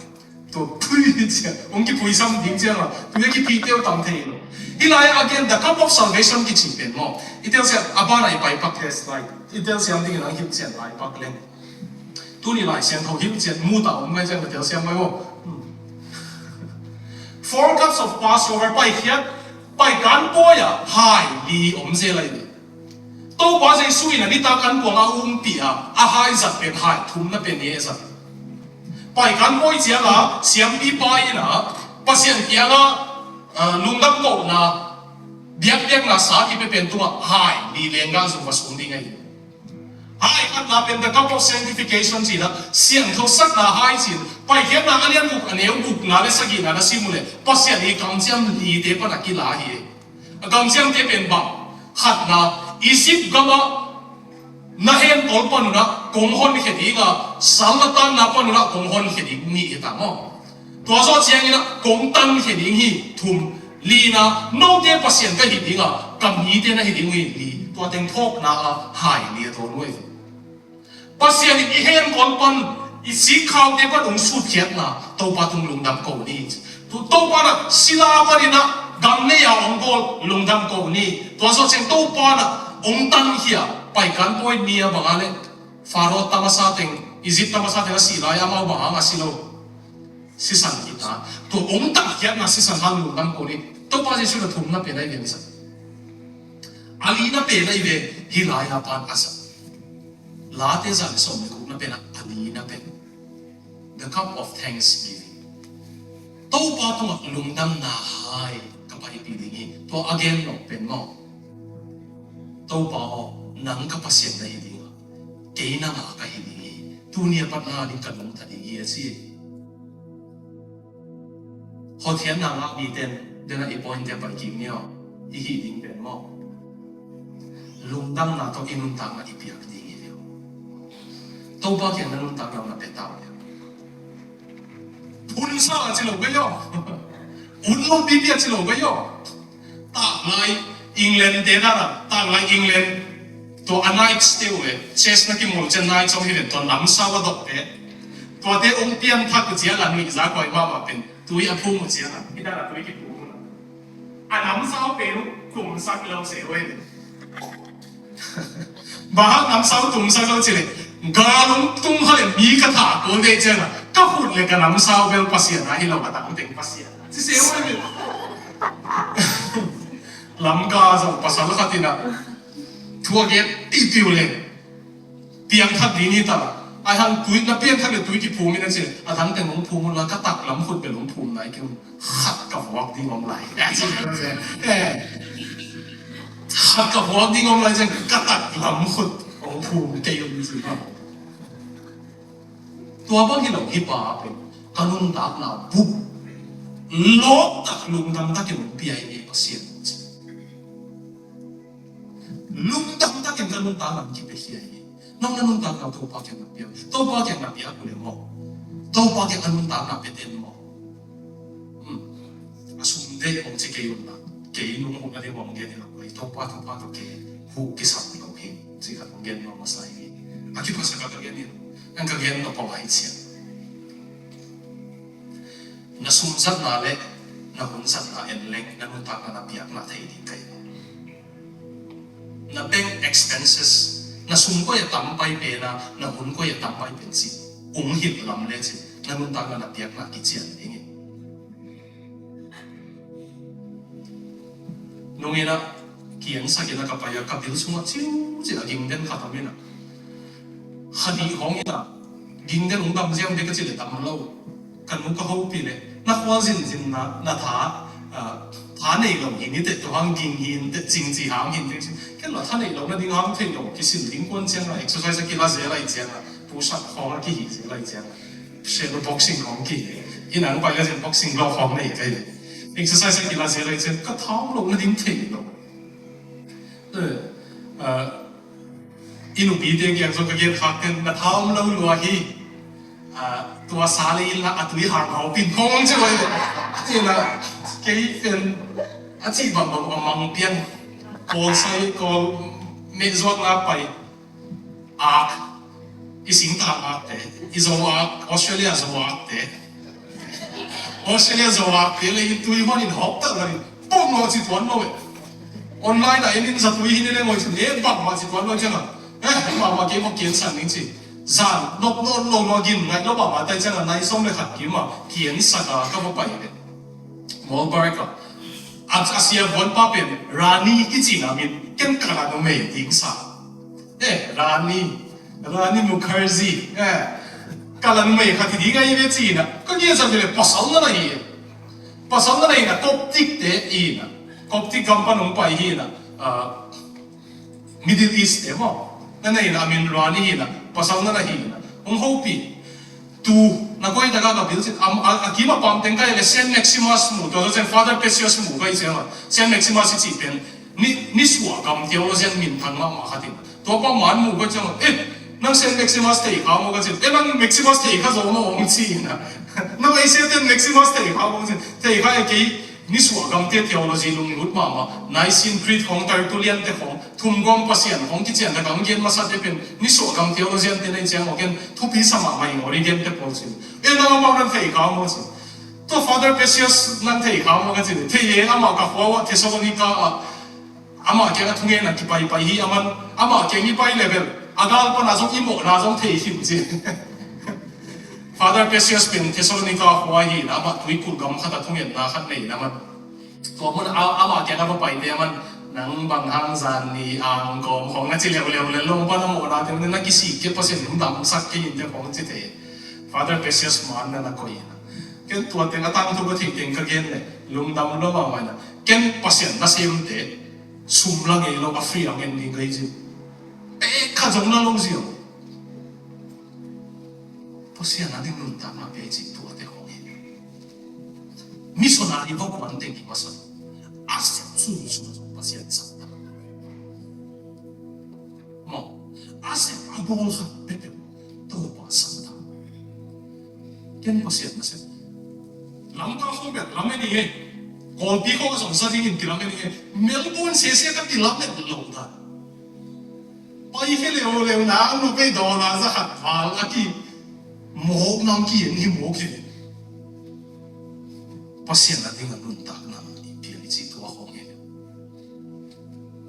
Tua pui cia, hong kipui sam ding ciang a, tui a kipite uh tam thei lo. Hih lai-ah again, the cup of salvation kici pen maw. I telsiam, a ban a i pai pak test lai. I telsiam dingin ang hilhcian lai pak leng. Tuni Lai Siangtho hilhcian mu ta om ngai ciang ka telsiam mai maw. Hmm. Four cups of Passover, paikhiat, paikan pawi ah hai li om zel lai ni. Topa Jesu in a nitak an puang a umpih a, a hai zat pen hai thum na pen hi e zat. Paikan pawi ciang a, siampipa in a, Pasian kiang a, a, lungdam kohna, biakpiakna sa kipia pen tungah hai li lenggang zong va sung ding ahi. Hai khatna pen the cup of sanctification ci-in a, siangthosakna hai ci-in, Paikhiatna a lian guk a neu gukna le sagihna na sim uh leh, Pasian i kamciam lite pan a kila hi. A kamciamte pen bang, khatna, Egypt gamah na henpawl pan un ah kong honkhia ding a, sal na tanna pan un ah kong honkhia ding, nih hi ta maw. Tua zawh ciangin ah kong tankhia ding hi, thum, lina, note Pasian ka hi ding a, ka mite na hi ding uh hi, li, tua teng phawkna a hai li a tawn uh hi. Pasian in i henkawl pan, i sikkhaute pan hong sutkhiatna, Topa tung lungdam ko ni. Tu Topa na sila panin a gam nei a hong kawl lungdam ko ni. Tua zawh ciang Topa na hong tankhia, Paikan pawi ni a bang a le, Faro tamasa teng, Egypt tamasa teng a sih lai amau bang hang a si lo. Sisan kita. Tua hong tankhia na sisan hang lungdam ko ni. Topa Jesu na thumna pen ai ve ni sa. A lina pen ai ve, hih lai a pan a sa. Late za le sawm le gukna pen a, a lina pen. The cup of thanksgiving. Topa tungah lungdamna hai ka paipih ding hi. Tua a gen lo pen maw. Topa aw, nang ka Pasian na hi ding a, kei nang a ka hi ding hi. Tuni a pat nang a ding ka nungta ding hi a ci. Hotkhiatna ngah mite in, den a i point te pai kik ni aw, i hih ding pen maw. Lungdamna tawh i nuntakna i piak ding hi ve aw. Topa kiang na nuntakna na pia ta uh le. Phunsa a ci lo ka hi aw. Ut lo pipi a ci lo ka hi aw. Taklai England te dan a, taklai England tua a Knights te uh ve, chess na kimawl ciang Knights om hi ve, tua namsau a dok te. Tuate hong pianthak uh ciang a nuihza koi mahmah pen, tui a phum uh ciang a, hih dan a tui kiphum uh a, a namsau pen uh tumsak lo se uh hi ve. Bang hang namsau tumsak lo ci leh, gal hong tung kha leh mi ka thah kul ve ciang a, ka khut leh ka namsau bel Pasian a hi lo, a tangteng Pasian a ci se uh hi ve. Lamka zong pasal khat in a, thu a gen pipiu leh, piangthak ding hi ta. Ai hang tui, na piangthak leh tui kiphum in a ci leh, a tangteng hong phum un la, ka taklam khut bel hong phum nai kei un. Khat ka vuak ding om lai. Eh. Khat ka vuak ding om lai ciang ka taklam khut hong phum kei un ci. Tua bang hi lo hi pa pen ka nuntakna bup lawp tak lungdam takin hong pia hi Pasian. Lungdam takin ka nuntakna kipia hi. Nang na nuntakna Topa kiang na pia. Topa kiang na pia kul e maw. Topa kiang ka nuntakna pia den maw. Hmm. A sum Deih hong ci kei un la, kei nung huh nading hong gen hi lo, kei Topa, Topa tawh kei huh kisam lo hi, ci khat hong gen nuam masa hi. A kiphasak a ka gen hi lo, nang ka gen nop a lai ciang. Na sum zatna le na hun zatna en leng na nuntakna na piakna thei ding ka hi. Na bank expenses, na sum koi a tam pai pen a, na hun koi a tam pai pen ci, ung hilh lam le ci, na nuntakna na piakna kician ding hi. Nung in a, kiangsak in a ka pai a, ka bil sungah ciuciu a ging den khat om in a. Kha nih hong in a, ging den hong dam ziang bek ka ci le dam lo. Ka nu ka hopih le, na khual zinzin na, na tha, ah, tha nei lo hi ni teh, tua hang ging hi ni teh, cingci hang hi ni teh, ken lo tha nei lo na ding hang thei lo, kisil ding kuan ciang a, exercise a kila zel lai ciang a, push up khawng a kihi zel lai ciang a. Seh lo boxing khawng kihi. Inn ah pai le zin boxing lo khawng nei kei le. Exercise a kila zel lai ciang, ka tha om lo na ding thei lo. Eh, ah, i nupite kiang zong ka gen khak ten, na tha om lo lua hi. Ah, tua sa le inn la a tui har hau pin khawng ci lo hi. Ci na, kei pen, a ci bangbang a mang pian. Kawl sai, kawl meh zuak na pai. Ak, i singtang akte, i Zo ak, Australia Zo akte. Australia Zo akte le in tui hon in hawk tak lo in, pom lo ci tuan lo e. Online a in in za tui hi ni le ngoi cin, e bang ma ci tuan lo ciang a. Eh, ma ma kei ma kian san ning ci. Zan, nok nok lo lo gin, ngai lo ma ma tai ciang a nai som le khat kim a, kian sak a ka va pai le. Mawlbarik a. A, a siavuan pa pen, Rani kici na min, ken ka la numei ding sa. Eh, Rani, Rani Mukherjee, eh, ka la numei khat hi ding ahi ve ci na. Ka ngiat sa ve le, pasal na la hi. Pasal na la hi na, Coptic te hi na. Coptic gam pan hong pai hi na. Ah, Middle East te maw. Na na hi na, a min Rani hi na. Pasal na la hi na. Hong hopih. Tu, na koi taka ka bil cin, am, a, a kim a pam teng ka hi le Saint Maximus mu, tua Saint Father Pacius mu ka hi ciang a. Saint Maximus i cih pen, ni, nisuah gam theologian minthang mahmah khat in. Tua pa man mu ka ciang a, eh, nang Saint Maximus thei kha maw ka cin, eh, nang Maximus thei kha zaw maw hong ci in a. Nang ei Saint Maximus thei kha maw ka cin, thei kha e kei, nisuah gamte theology lunglut mahmah, Nicene Creed khawng, Tertullian te khawng, thumgawm Pasian khawng kician ta gam gen masa te pen, nisuah gam theologian te nei ciang aw ken, thupi sa mahmah ing Origen te pawl cin. E nang amau nang thei kha maw cin. Tua Father Pacius nang thei kha maw ka cin. Thei e, amah ka khua uh Thessalonica ah, amah kiang a thungen a kipaipai hi, aman, amah kiang i pai level, a gal pan a zong i mawhna zong thei hi cin. Father Pacius pen Thessalonica khua hi na, amah tuikulh gam khat a thungetna khat nei na man. Tua mun a, amah kiang a va paite aman, nang bang hang zan ni ang kawm khawng na ci leuleu le, long pan a mawhna te na kisik kei, Pasian lungdamsak kei in te khawng ci thei. Father Pacius man na na koih in a. Ken tua teng a tangthu ka theih teng ka gen le, lungdam lo mahmah in a. Ken Pasian nasemte, sum la ngei lo, a free a ngen ding ka hi cin. Pek khat zong la lo ziau. Pasian a ding nuntakna pia i cih tuate khawng hi. Missionary va kuan teng hi masa. A sep sunsun a zong Pasian sang ta. Maw, a sep a bawl khat peuhpeuh Topa sang ta. Ken Pasian na sep. Lamka khawng bek lamen hi e. Kawlpi khawng a zong sa dingin kilamen hi e. Melbourne sese ka kilamen lo ta. Pai khe leuleu na, ang nu pei dawna za khat val a ki mawk nam ki en hi mawk hi. Pasian a ding a nuntakna i piang i cih tua khawng hi.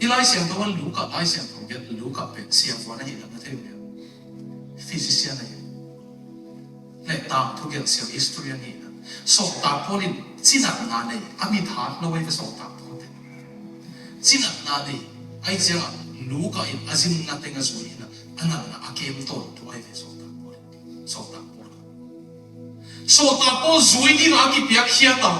I Lai Siangtho a Luka, Lai Siangtho biak Luka pen siavuan ahi lam na thei uh. Physician ahi. Le tangthu gelh siau, historian hi na. Sawltak Paul in cinatna nei, a mit hat lo ahi ve Sawltak Paul te. Cinatna nei, ahi ciangah Luka in a zinna teng a zui hi na, a natna a kem tawntung ahi ve Sawltak Paul in. Sawltak Paul. Sawltak Paul zui dingah a kipiakkhiat a,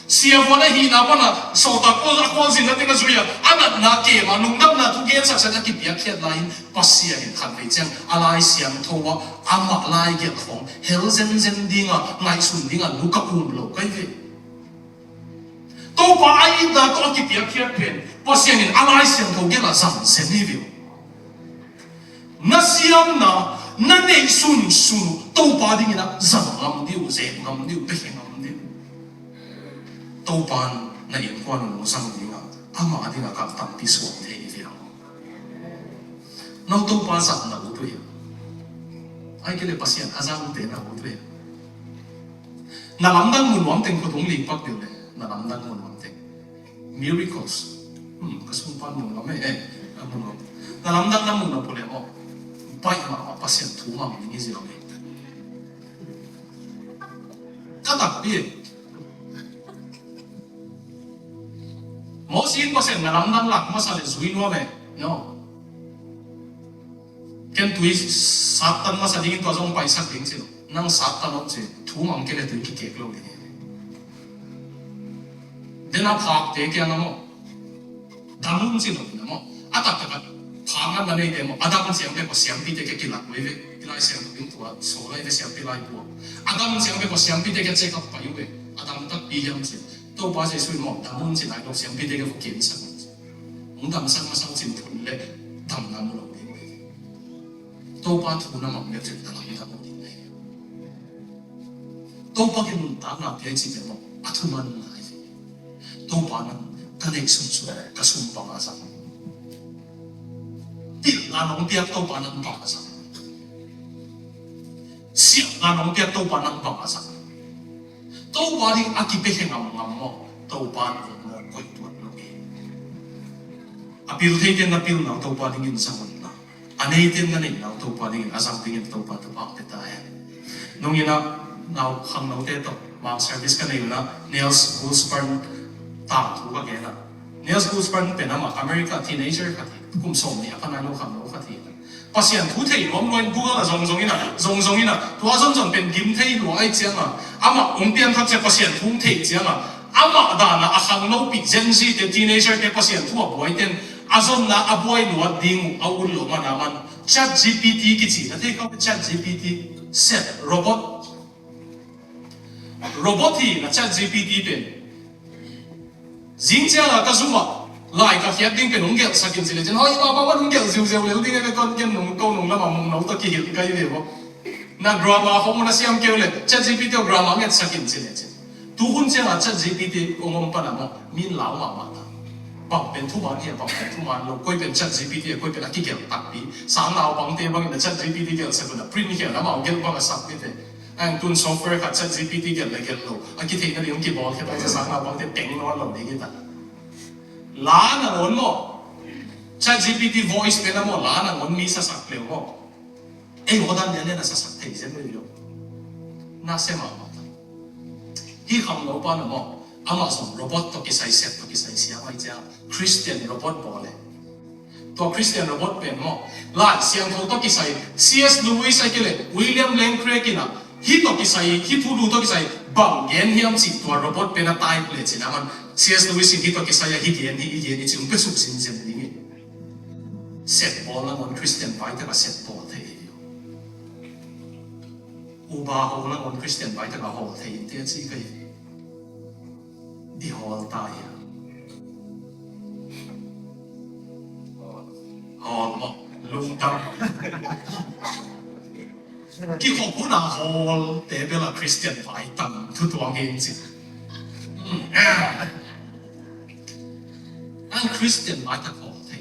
siavuan ahihna pana Sawltak Paul a khualzinna teng a zui a, a natna kem a, lungdamna thu gensaksak a kipiakkhiat lai-in Pasian in khatvei ciang a Lai Siangtho ah amah lai gelh khawng hel zenzen dinga, ngaihsun dinga Luka um lo ka hi ve. Topa a itna tawh a kipiakkhiat pen Pasian in a Lai Siangtho gelh a zang zen hi ve. Na siamna, na neih sunsun uh Topa dingin a zang ngam dih uh, zep ngam dih uh, pekhe ngam dih uh. Topa in na innkuan un hong zang ding a, amah a dingah kal tampi suak thei hi ve aw. No Topa zat na ut uh hiam? Ahih kei leh Pasian a zangte na ut uh hiam? Na lamdang mu nuam teng khut hong ling pak deuh leh, na lamdang mu nuam teng. Miracles. Hmm, ka sungpan mu nuam e, eh, a mu nuam. Na lamdang na mu nuam peuh leh maw, baih mahmah, Pasian thu mang ding hi ziau hi. Ka takpi e. Mosi in Pasian na lamdang lak masa leh zui nuam e, no. Ken tui sattan masa dingin tua zong paisak ding ci lo. Nang sattan om ci, thu mang kei leh tui kikek lo ding hi. Dena phakte kiangah maw, dam un ci lo ding maw. A taktak a phak ngan na neite maw, a dam ciang bek maw siampite kiang kilak uh hi ve. I Lai Siangtho in tua sawl lai ve, siampi laibu ah. A dam ciang bek maw siampite kiang check up pai uh ve. A dam takpi hiam ci. Topa Jesuh in maw, dam un ci nai lo, siampite kiang vok kiamsak un ci. Hong damsak masa uh cin thun leh damna mu lo ding uh hi. Topa thu na mang leh cin na lamdang uh ding hi. Topa kiang nuntakna pia i cih leh maw, a thuman ngai hi. Topa nang ka neih sunsun ka sum bang a zang. Pilna nong piak Topa nang bang a zang. Siamna nong piak Topa nang bang a zang. Topa ding a kipia khe ngamngam maw, Topa in hong mawk koih tuan lo hi. A pil theite na pilna uh Topa dingin zang un la, a neite na neihna uh Topa dingin a zang dingin Topa thupha pia ta hen. Nung in ah nau khangnote tawh mang service ka nei un ah Niels Goosburn tangthu ka gen ah. Niels Goosburn pen amah America teenager khat hi, kum sawmnih a pha nai lo khangno khat hi. Pasian thu thei nuam lua in Google ah zongzong in ah, zongzong in ah, tua zonzon pen gim thei lua ahih ciangah, amah hong pianthak ciang Pasian thu hong theih ciangah, amah danah a khangnopi Gen Z te, teenager te, Pasian thu a buaite in a zonna a buai luat ding uh a ut lo man a man. Chat G P T kici na thei kha, Chat G P T, set robot. Robot hi na Chat G P T pen. Zing ciangah ka zum ah lai ka khiat ding pen hong gelhsak in ci lecin, hoi, mah bang hong gelh ziauziau lel ding e, ka kon ken nung ko nung lamah mungno tawh kihilh ka hi ve maw. Na grammar khong na siam kei uh leh Chat G P T aw grammar ngetsak in ci lecin. Tu hun ciangah Chat G P T hong om pan a maw, min lau mahmah ta. Bang pen thuman hi a, bang pen thuman lo, koi pen Chat G P T a, koi pen a kigelh takpi. Sang naupangte bangin a Chat G P T gelhsak un a print khia lamah hong gelh bang a sak dite. Ang tun software khat Chat G P T gelh le gelh lo a kitheih nading hong kibawl khia pai cia sang naupangte peng nawn lo ding hi ta. La nangawn maw, Chat G P T voice pen a maw, la nangawn mi sasak leu maw. Ei maw dan lian lian a sasak thei zen lo hi lo. Na sia mahmah ta. Hih khangno pa na maw, amah zong robot tawh kisai, set tawh kisai siam ahih ciang Christian robot bawl e. Tua Christian robot pen maw, Lai Siangtho tawh kisai, C S Lewis ahih kei leh William Lane Craig in ah, hih tawh kisai, hih thulu tawh kisai bang gen hiam cih tua robot pen a type lecin a man, C S Lewis in hih tawh kisai a hih gen hi, hih gen hi cih hong pia suk zinzen ding hi. Set bawl nangawn Christian vai tak a set bawl thei hi. Uber hawl nangawn Christian vai tak a hawl thei in te a ci ka hi. I hawl ta hiam? Hawl maw, lungdam. Kikhop hun a hawlte bel a Christian vai tam thu tuang hi in ci. Hmm. Ang Christian vai tak hawl thei.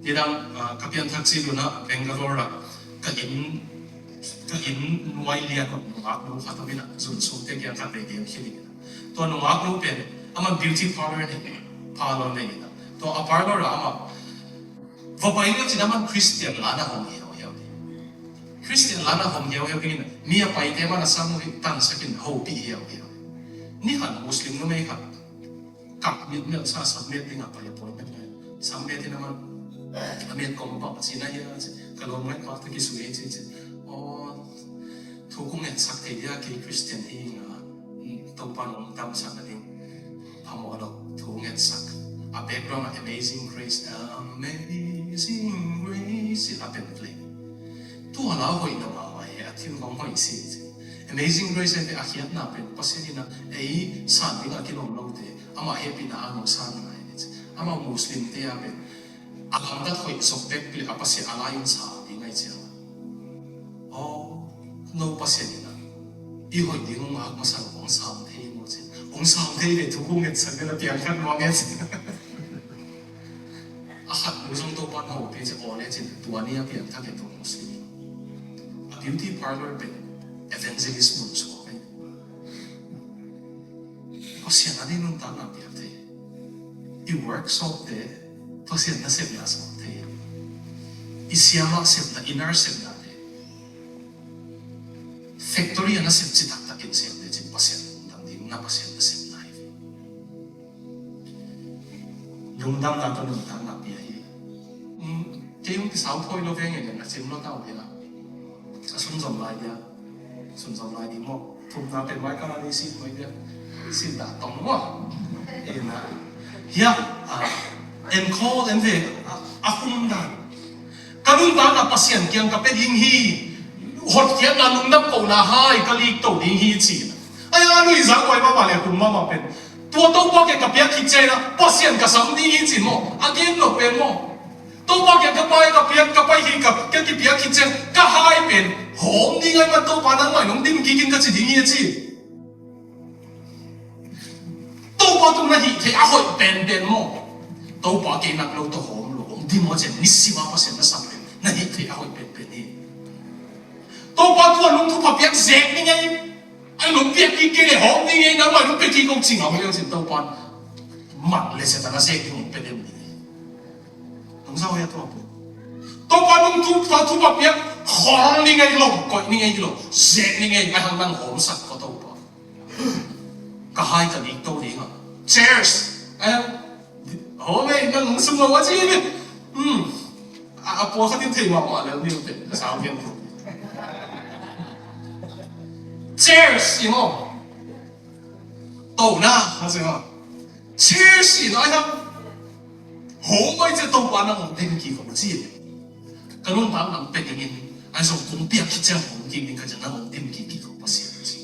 Nidang, ah, ka pianthak cil un ah Bangalore ah ka inn, ka inn nuai lian un nungak nu khat om in ah, zun sungte kiang khat vei gen khia ding in ah. Tua nungak nu pen amah beauty parlour nei, parlour nei in ah. Tua a parlour ah amah va pai leh cin amah Christian la na hong hiauhiau ding. Christian la na hong hiauhiau ding in ah. Mi a paite amah a sam uh hi, tansak in hopih hiauhiau. Ni khat Muslim numei khat kap miat miat sa, sam miat ding a pai appointment le. Sam miat in amah a miat kong bang ci na hia ci, ka lawm ngai khuak ta kisui ci ci. Aw, thu kong ngetsak thei dia, kei Christian hi ing a, Topa nong damsak na ding phamawh lo, thu ngetsak. A background a Amazing Grace, Amazing Grace a pen play. Tua la hoih lo mahmah hi, a thil hong hoih si ci. Amazing Grace a khiatna pen Pasian in a ei san ding a kilawm lote amah hehpihna hang hong san ngai ni ci. Amah Muslim te a pen a lamdang hoih zong bek pi leh a Pasian a la in sa ding ahi ciang. Aw, no Pasian in a i hoih ding hong ngak masa lo hong sam thei maw ci. Hong sau thei ve, thu kong ngetsak ve, a piangthak nuam e ci. A khat nu zong Topa'n hopih ci, aw le cin, tua ni a piangthak e, tua hong si. A beauty parlour pen evangelist mun suak e. Pasian a ding nuntakna piak thei. I workshop te Pasian nasepna suak thei. I siamah sepna, i nurse sepna te factory a nasep ci taktakin siam te cin Pasian lungdam ding, na Pasian nasepna hi. Lungdamna tawh nuntakna pia hi. Kei hong kisau phawi lo veng in a cim lo tau hi a. A sunzom lai dia. Sunzom lai ding maw? Thumna pen mai kala ni sin mai dia. Sin dah tong maw? Ena. Hia, en call en ve, a khum dan. Ka nuntakna Pasian kiang ka pia ding hi. Hotkhiatna, lungdam kohna hai ka lik to ding hi ci. Ai a lui zak koi mama le khum mama pen. Tua Topa kiang ka piak khit ciang a Pasian ka sam ding hi ci maw? A gen lo pen maw? Topa kiang ka pai, ka piak, ka pai hi, ka, ka kipiak khit ciang ka hai pen hawm ding ai man, Topa nangmah in hong dim kik in ka ci ding hi a ci. Topa tung na hih theih a hoih penpen maw? Topa kei nak lo tawh hawm lo, hong dim aw cian, nisima Pasian na sam pen na hih theih a hoih penpen hi. Topa tua nung thupha piak zek ni ngei. Ai nung piak kik kei le hawm ni ngei, nangmah nung piak kik kong ci ngam leu cin Topa mat le zeta na zek ni hong pe dem ni ngei. Nong zau hia tua pu. Topa nung thupha, thupha piak khol ni ngei lo, koih ni ngei lo, zek ni ngei, ai hang nang hawmsak ko Topa. Ka hai ka dik to ding a. Cheers. Ai hang, hawm ei, nang hong sum lo a ci ni. Hmm. A, a pua khatin thei mahmah lel ni ute. Ka sau pian. Cheers, i maw. To na, a ci maw. Cheers, i maw, ai hang. Hawm ai ci, Topa nang hong dim kik hong ci. Ka nuntak nang pe dingin, ai zong kong piak khit ciang hong dim ding ka ci, nang hong dim kik kik hong Pasian ci.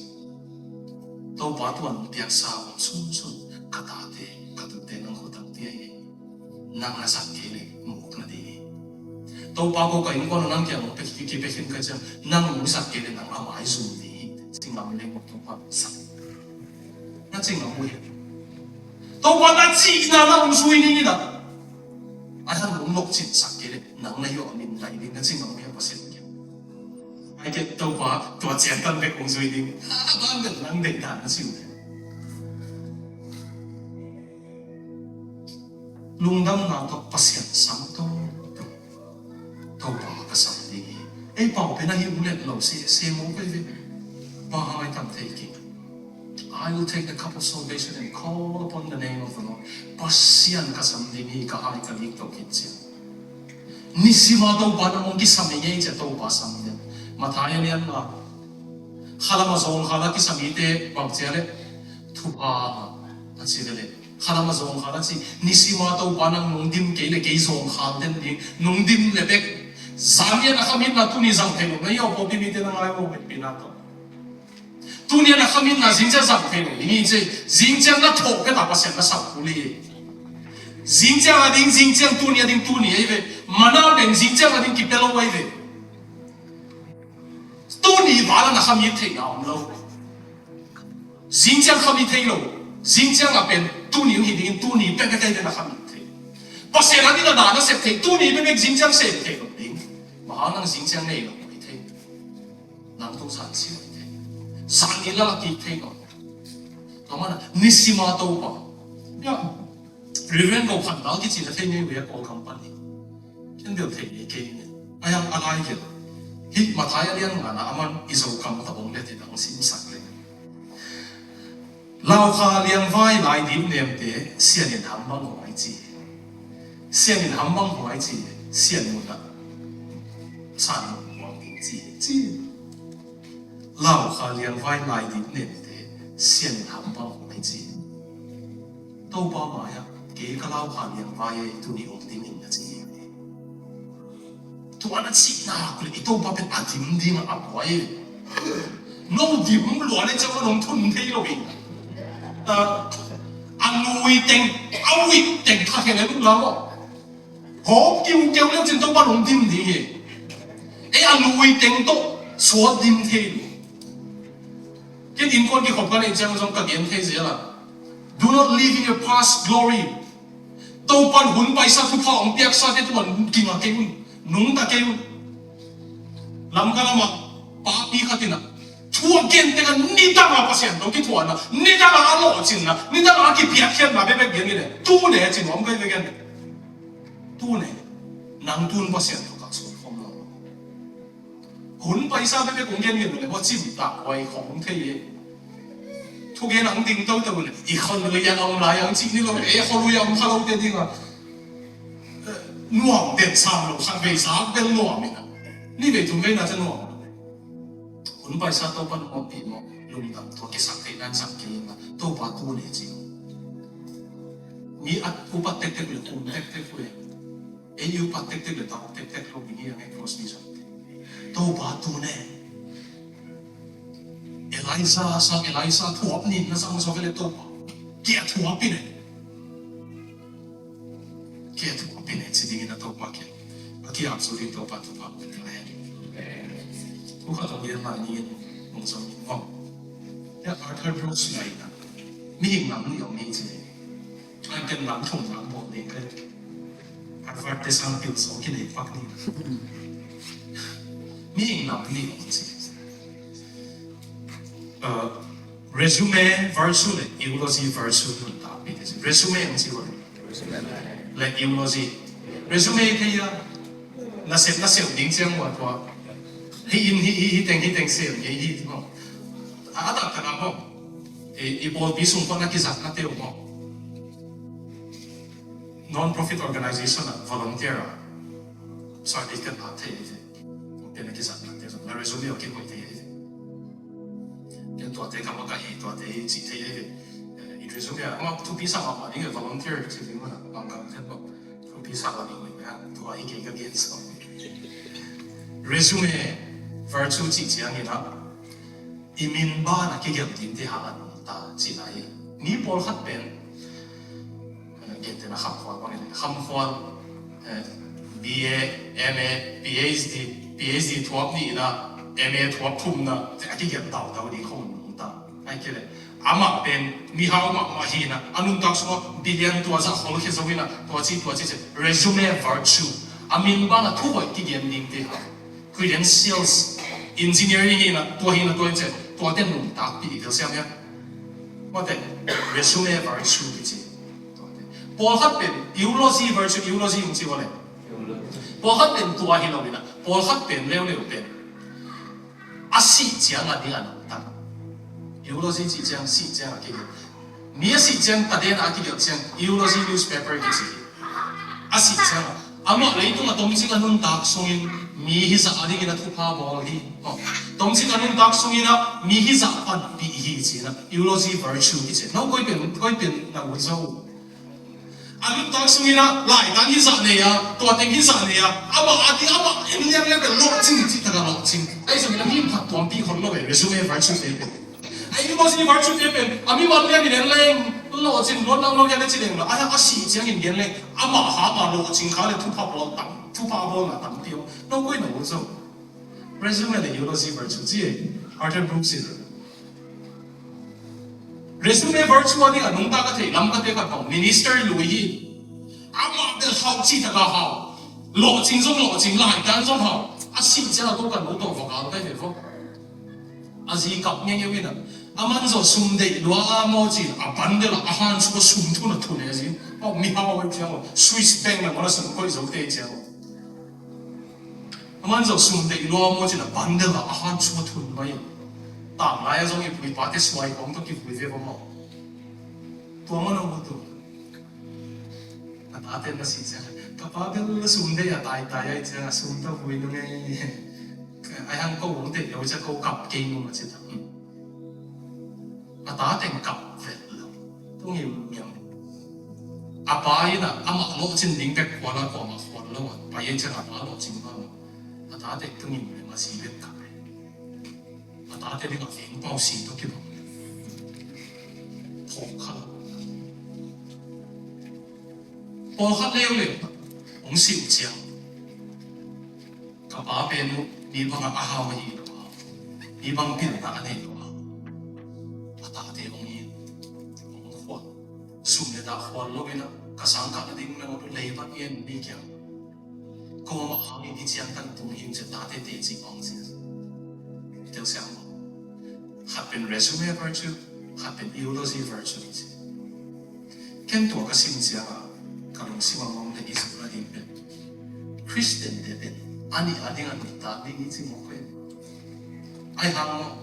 Topa tua nong piaksa hong sunsun, ka tate, ka tute nang khutang pia hi. Nang na sak kei le muk na ding hi. Topa ko ka innkuan nang kiang hong pe kik, kipia khin ka ciang, nang hong sak kei le nang a mai zum ding hi. Ci ngam le muk Topa sak. Na ci ngam uh hi. Topa na cihna na hong zui ding hi na. A hang hong lok cin sak kei le nang na hi awh min lai ding na ci ngam uh hi a Pasian kiang. Ai kei Topa tua cian tan bek hong zui ding. A ban bek nang deih dan na ci uh hi. Lungdamna tawh Pasian sam tawh. Topa ka sam ding hi. Ei pau pen ahi uh let lo se, se mo kei ve. Bang hang ai tam thei kei. I will take the cup of salvation and call upon the name of the Lord. Pasian ka sam ding hi, ka hai ka lik to kit ciang. Nisima Topa nang hong kisam i ngei cia Topa sam ding. Mathai a lian nga. Khalam a zawng khala kisam i te bang cia le. Thupha a ci le le. Khalam a zawng khala ci, nisima Topa nang nong dim kei le kei zawng khal den ding, nong dim le bek. Zan lian a khamitna tuni zang thei lo, na yau pawpi mite na ngai lo bek pina to. Tuni a na khamitna zingciang zang thei lo, ding i ci, zingciang na thawh keta Pasian na sak kul hi. Zingciang a ding, zingciang tuni a ding, tuni a i ve. Mana pen zingciang a ding kipia lo a i ve. Tuni vala na khamit theihna om lo. Zingciang khamit thei lo. Zingciang a pen tuni uh hi dingin tuni pekpek a i pen a khamit thei. Pasian a ding a dan a sep thei. Tuni pekpek zingciang sep thei lo ding. Mahang nang zingciang nei lo hi thei. Nang tung zan si lo hi thei. Zan ni la la kik thei lo. Tua mana nisima Topa. Ya. Reverend Go Khan Dal kici na thei ngei ve a Kawl kam pan hi. Ken bel thei ngei kei ni. A yang a lai ken. Hih Mathai a lian ngana a man i Zo kam ta ong le ti dang simsak le. Laukha liangvai lai dip nemte sian in ham bang huai ci. Sian in ham bang huai ci. Sian mun ah san mun huang ding ci. Ci. Laukha liangvai lai dip nemte sian in ham bang huai ci. Topa mai-ah kei ka laukha liangvai ei tuni hong dim in na ci hi. Tua na cih nak le i Topa pen a dim dingah a buai. No dim lua le ciang a nong thun thei lo hi. A lui teng, a wit teng kha khen a lung lam aw. Hawm kiu keu le cin Topa nong dim ding hi. Ei a lui teng tawh suat dim thei lo. Ken innkuan kikhop ka neih ciang zong ka gen thei zel a. Do not live in your past glory. Topan hun paisa thupha hong piaksate tungah kinga kei un. Nungta kei un. Lamka lamah papi khat in ah, thu a gen teng ah nidang a Pasian tawh kithuahna, nidang a lawhcinna, nidang a kipiakkhiatna bekbek gen hi leh, tu ne ci nuam kei ve gen. Tu ne. Nang tun Pasian tawh kah suak khawm lo. Hun paisa bekbek kong gen gen leh, maw, cimtak huai khawng thei e. Thugen ang ding toto leh, i khualui a om lai ang cih ni lo, e, khualui a om kha lote ding a. Nuam den sam lo, khat vei zak bel nuam in a. Ni vei thum vei na ca nuam. Hun paisa Topa nuampi maw, lungdam tua kisak theih nan sak kei in a. Topa tu ne ci. Mi a upat tektek leh, um tektek leh. Ei i upat tektek leh, tau tektek lo, mi hi a ngai cross vision. Topa tu ne. Elijah sang, Elisha thuap ni na sang zo ve leh Topa. Kia thuap i ne. Kia thuap i ne, ci ding in a Topa kia. A kia zo ding Topa, Topa. Ku khat a bian lai ni, nong zo ni ngong. Ya Arthur Brooks lai na. Mihing nam ni om ni ci. An ken lam thum lam bawl ding ka. Harvard te sang pil sawm kinei pak ni. Mi nam ni ong ci. Uh, resume virtue leh eulogy virtue nuntakpih te ci. Resume ong ci ua leh eulogy. Resume kei a nasep nasep ding ciang ua tua. Hi in hi, hi, hi teng, hi teng sep, hi, hi, hi, maw. A, a taktak a maw. I, i pawlpi sung pan a kizatna te uh maw. Non-profit organization ah volunteer ah certificate la thei hi ve. Tua pen a kizatna te zong na resume ah kihoih thei hi ve. Ken tuate ka makaih hi, tuate hi cih thei hi ve. Eh, i resume ah, amau thupi sa mahmah ding e, volunteer cih ding mana, bang kam ken bang thupi sa mahmah ding e, tua hi kei ka gen sa. Resume virtue cih ciangin ah, i min ban a kigelh dingte hang a nungta cihna hi. Mi pawlkhat pen, eh, gentehna Khamkhual bangin, Khamkhual, eh, B A, M A, P H D, P H D thuap nihna, M A thuap thumna, a kigelh tautau ding khong nungta. Ai kei leh, amah pen mihau mahmah hi in a, a nuntak sungah billion tua zah khol khia zo in a, tua ci, tua ci ci, resume virtue. A min ban a thu hoih kigen dingte hang. Credentials, engineering hi in a, tua hi in a, tua hi in a, tuate nuntakpih hi tel siam hiam? Tuate, resume virtue kici. Tuate. Pawlkhat pen eulogy virtue, eulogy hong ci ua leh. Pawlkhat pen tua hi lo in a, pawlkhat pen leuleu pen a sih ciang a ding a nungta. Eulogy cih ciang, sih ciang a kigen. Mi a sih ciang, taden a kigelh ciang, eulogy newspaper kici hi. A sih ciang a, amah leitung a tomcik a nuntak sungin mi hizah a dingin a thupha bawl hi. Aw, tomcik a nuntak sungin a mi hizah panpih hi ci in a, eulogy virtue kici. No koi pen, koi pen na ut zo. A nuntak sungin a laitan hizah nei a, tua teng hizah nei a, amah a ding, amah en lian lian pen lawhcing, cih tak a lawhcing. Ahi zongin a mi phat tuampih khol lo e, resume virtue te pen. A eulogy virtue te pen, a mimal lian in en leng lawhcing, luat nang lo lian le ci leng lo. A, a sih ciangin gen leng, amah hang a lawhcing kha leh thupha bawl tam, thupha bawlna tampi om. No koi na ut zo. Resume leh eulogy virtue ci e, Arthur Brooks in. Resume virtue a ding a nungta ka theih Lamkate khat bang, minister lui hi. Amah bel hau, cih tak a hau. Lawhcing zong lawhcing, laitan zong hau. A sih ciang a ko ka nu tawh va kal kai ve vo. A zi kap ngeungeu in a. Aman zawh sum deih lua maw ci in a bundle ah a han sung a sum thun a thun e a zi. Aw, mihau a ciang aw. Swiss bank na mawna sum koih zo te ciang aw. Aman zawh sum deih lua maw ci in a bundle ah a han sung a thun mai. Tang lai a zong i pu i pate suai kong tawh kivui ve maw. Tua maw na mu tu. A tate na sih ciang, ka pa bel sum deih a taitai ahih ciang a sum tawh vui nung ei. Ai hang ko hong deih lo ciang ko kap kei nung a ci ta. A tate kap vet lo. Tung im ngiam. A pa in a amah lawhcin ding bek khual a kuamah khual lo a pai ahih ciang a pa lawhcin mah. A tate tung im lem a zi bek kap e. A tate ding a veng pau si tawh kibang. Phawk kha lo. Pawlkhat leuleu hong si uh ciang, ka pa pen uh mi bangah a hau ahi lo a, mi bang pilna a nei lo a, a tate hong hi, hong khual. Wan lo in ah, ka sang kah na ding na lo leibat ngen ni kiang. Ko ma hangin hi ciang kan tung him ciang tate te cik ong ciang. Tel siang mo. Khat pen resume virtue, khat pen eulogy virtue hi ci. Ken tua ka sim ciang a, ka lungsim a mong te i zuk na ding pen Christian te pen a nih a ding a nuntak ding hi ci mawk pen. Ai hang maw,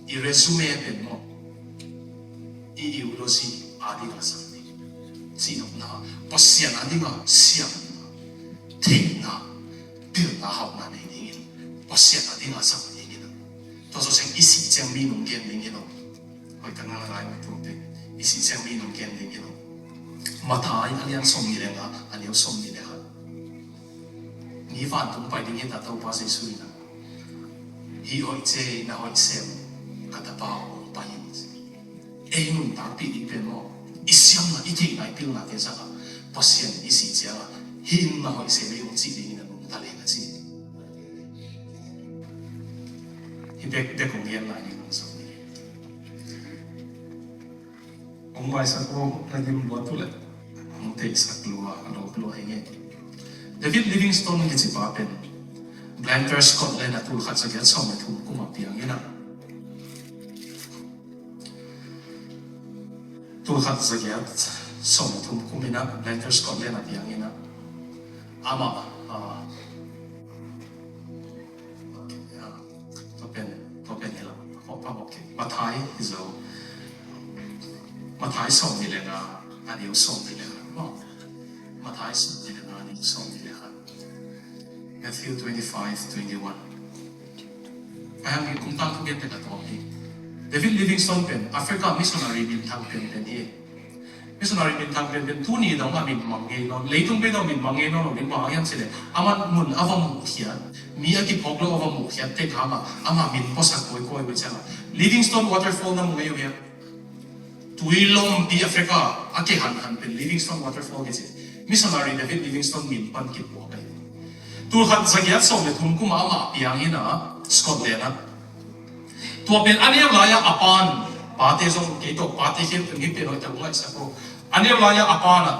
i resume pen maw, i eulogy a ding a sang ding. Cihnopna, Pasian a ding a siamna, theihna, pilna hauhna nei dingin, Pasian a ding a sang dingin. Tua zawh seng i sih ciang mi nung gen dingin lo. Hoih tak na ngai mi tum pen, i sih ciang mi nung gen dingin lo. Matthai a lian sawmnih le nga, a neu sawmnih le khat. Mi vantung pai ding hi ta Topa Jesu in a, hih hoih cia na hoih sem ka Tapa aw hong pai in. Ei nuntakpih ding pen maw, i siamna, i theihna, i pilnate zangah Pasian i sih ciangah hih in na hoih sem ei hong cih dingin a nungta leng a ci. Hih bek bek hong gen lai ding hong sawm ni. Hong maisak aw, na gim lua tu leh hong teisak lua, a lawp lua hi nge. David Livingstone kici pa pen Blantyre, Scotland a tul khat zagiat sawm le thum kum a piang in a, tul khat zagiat sawm le thum kum in a Blantyre, Scotland a piang in a, amah, ah, okay, ah, tua pen, tua pen hi lo. Hawh pah, okay. Matthai hi zo. Matthai sawmnih le nga, a neu sawmnih le khat. Matthai sawmnih le nga, a neu sawmnih le khat. Matthew twenty-five, twenty-one. Ai hang hi kum tang thu gen pen a tawp hi. David Livingstone pen Africa missionary minthang penpen hi. Missionary minthang penpen tuni dong a min mang ngei nawn, leitung pei dong min mang ngei nawn lo ding, bang hang hiam cih leh amah mun a va muhkhiat, mi a kiphawk lo a va muhkhiat tek hangah amah min puasak kawikawi uh ciangah Livingstone Waterfall na mu ngei uh hiam? Tui lompi Africa a ke hanhan pen Livingstone Waterfall kici. Missionary David Livingstone min pan kipuak ahi. Tul khat zagiat sawm le thum kum a amah piang in a, Scotland ah. Tua pen a neu lai-ah a pan, pate zong kei tawh pate khempeuh hih pen hoih tak hong ngaihsak aw. A neu lai-ah a pan ah,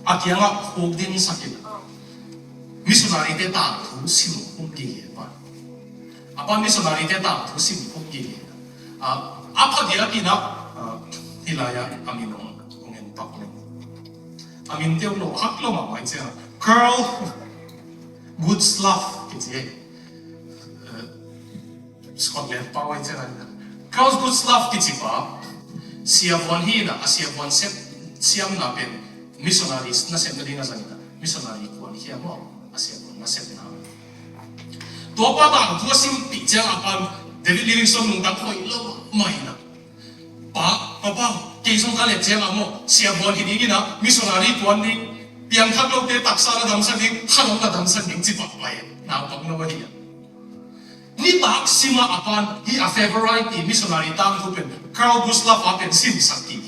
a kiangah khuk dinsak in, missionary-te tangthu sim khum gige a pan. A pan missionary-te tangthu sim khum gige. A, a phadiak in a, a, hih lai-ah a min hong, hong en pak leng. A minte hong lawhhak lo mahmah ciang, Carl Gutzlaff kici. Eh, Scotland pau ahi ciang a, Carl Gutzlaff kici pa, siavuan hi in a, a siavuan sep, siamna pen missionary nasepna ding a zang in a, missionary kuan hi a maw, a siavuan nasepna. Tua pa tangthu a simpih ciang a pan David Livingstone nungtang hoih lo mah in a, Pa, Papa, kei zong ka let ciang a maw, siavuan hi ding in a, missionary kuan ding, piangthak lote taksa la damsak ding, kha lo la damsak ding ci pah pai, naupang lo ahi a. Nitak sim a a pan, hih a favorite i missionary tangthu pen Carl Gutzlaff a pen simsak kik.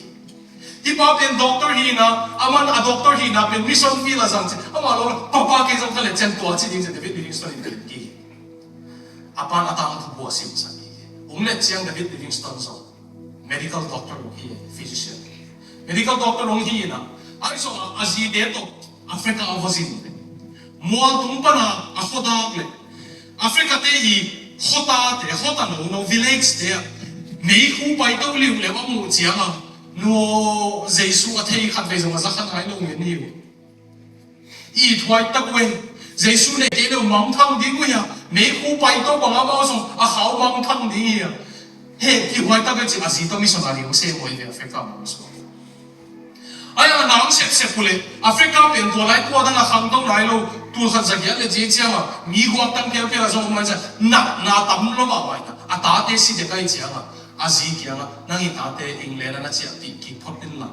Hih pa pen doctor hi in a, aman a doctor hihna pen mission field a zang ci, amah lo, Papa, kei zong ka let ciang tua ci ding ci David Livingstone in ka let kik. A pan a tangthu bua simsak kik. Hong let ciang David Livingstone zong medical doctor hong hi, physician. Medical doctor hong hi in a, ahi zongin a zite tawh Africa a va zin. Mualtung pan a a khuadak leh Africa-te i khuatate, khuata nono, village-te ah meikhu paito liuliau a muh ciang a, nu aw, Jesu a thei khatvei zong a za kha nai lo ngen hi uh. I thuai tak uh e. Jesu nei kei leh mangthang ding uh hia? Meikhu paito bang amau zong a khau mangthang ding hia? He, kihhuai tak e ci a zi tawh missionary hong sem uh hi ve, Africa mah hong suak. Ai a nang sepsep uh leh Africa pen tua lai tua dang a khangto nai lo, tul khat zagiat le zi ciang a mi guak tang pialpial a zong om lai ciang natna tam lo mahmah in a, a tate si dek ahih ciang a, a zi kiangah, nang i tate England ah na ciahpih kik phot in la,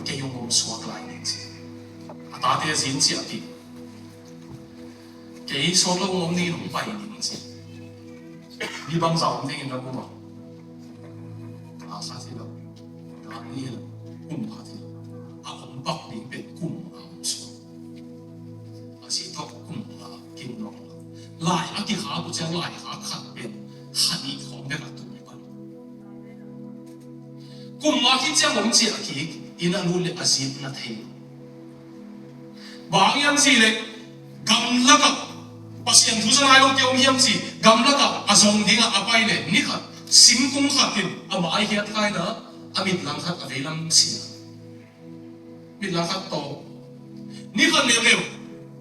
kei hong om suak lai ning ci. A tate a zi in ciahpih. Kei sawt lo hong om ning, hong pai ning ci. Hih bangzah om dingin na kum a, a khat hi lo, a nih hi lo, kum khat hi lo. A om pak ding pen kum nga om suak. A zi tawh kum nga kim nawk lo. Lai a kikhak uh ciang lai khak khat pen kha nih khawng bek a tum pan. Kum nga khit ciang om ciah kik. inn ah lut leh a zi na thei. Bang hiam cih leh gamlakah Pasian thu za nai lote om hiam cih, gamlakah a zong dingah a pai leh ni khat singkung khat in a mai hiat kha in a, a mit langkhat a veilam sin a, mit langkhat tawh. Ni khat leuleu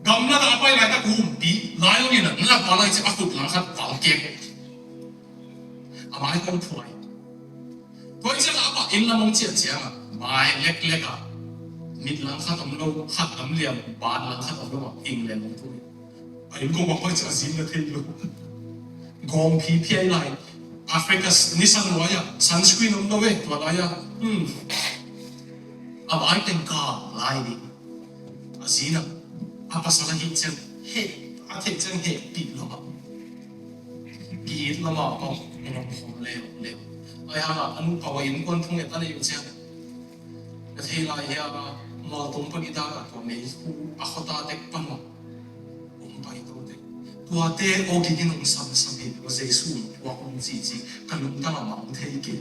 gamlakah a pai laitak humpih lai lo in a, na lak val lai ciang a khut langkhat val kek, a mai kong phuai. Tua hi ciangah a pah inn lam hong ciah ciangah mai leklek ah mit langkhat om lo, khat lam liam, bat langkhat om lo ah England hong tung. A inn kong pai ciang a zi na thei lo. Gawng phiphiai lai. Africa nisan nuai ah sunscreen om lo ve, tua lai ah. Hmm. A mai teng kang lai ding. A zi na, a pasal ahih ciang heh, a theih ciang hehpih lo mah. Ki-it lo mah, mah, mah, mah, leuleu. Ahi hangah a nupa a innkuan thunget a neih uh ciang, na thei lai hia, mualtung pan i dak a tua meikhu a khuata tek pan mah hong pai to te. Tuate aw kikin hong samsam hi, tua Jesu hong puak hong cici, ka lungtang a mang thei kei.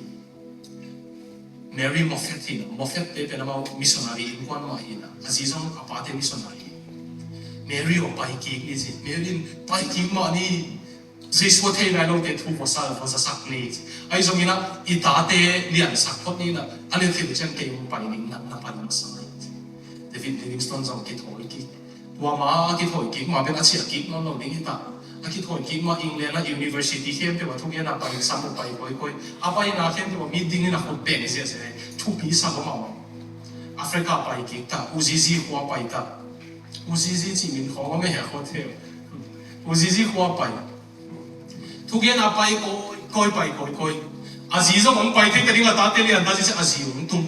Mary Moffat hi na, Moffat te pen amau missionary innkuan mah hi na, a zi zong a pate missionary. Mary aw pai kik ni ci, Mary in pai kik mah ni, Jesu a thei nai lote thu va sa, va zasak ni ci. Ahi zongin a, i tate liansak phot ni na, a leh thil ciang kei hong pai ning na, na pai masa ni ci. David Livingstone zong kithawi kik. Tua ma a kithawi kik ma pen a ciah kik nawn lo ding hi ta. A kithawi kik ma England a university khempeuh a thugen a pai sam uh pai koikoi. A paina khempeuh a mi dingin a khut beng ziahziah hi. Thupi sa lo mahmah. Africa pai kik ta, Uzizi khua pai ta. Uzizi cih min khawng a meh a khua theu. Uzizi khua pai. Thugen a pai koikoi, pai koikoi. A zi zong hong pai thei ta ding a tate lian ta ci ciang a zi hong tung.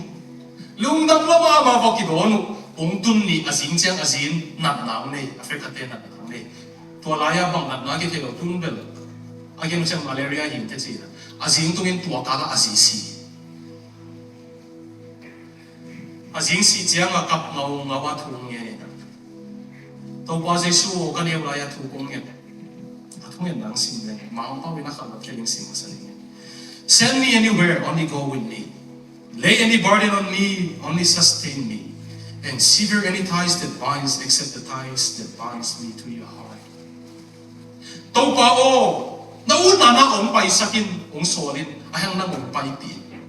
Lungdam lo mah a, amah va kidawn uh. Hong tun ni a zing ciang a zi in natna hong nei, Africa te natna hong nei. Tua lai-ah bang natna kithei lo, tun bel a gen uh ciang malaria hi te ci. A zi hong tungin tua kal ah a zi si. A zi hong sih ciang a kap ngaungau a thu hong ngen in a, Topa Jesu aw, ka neu lai-ah thu kong ngen. A thungen nang sim leng, Mangpau in a khat lo kei ling sim masa ning. Send me anywhere, only go with me. Lay any burden on me, only sustain me. And sever any ties that binds, except the ties that binds me to your heart. Topa aw, na utna na hong paisak in, hong sawl in, ahi hang nang hong paipih in.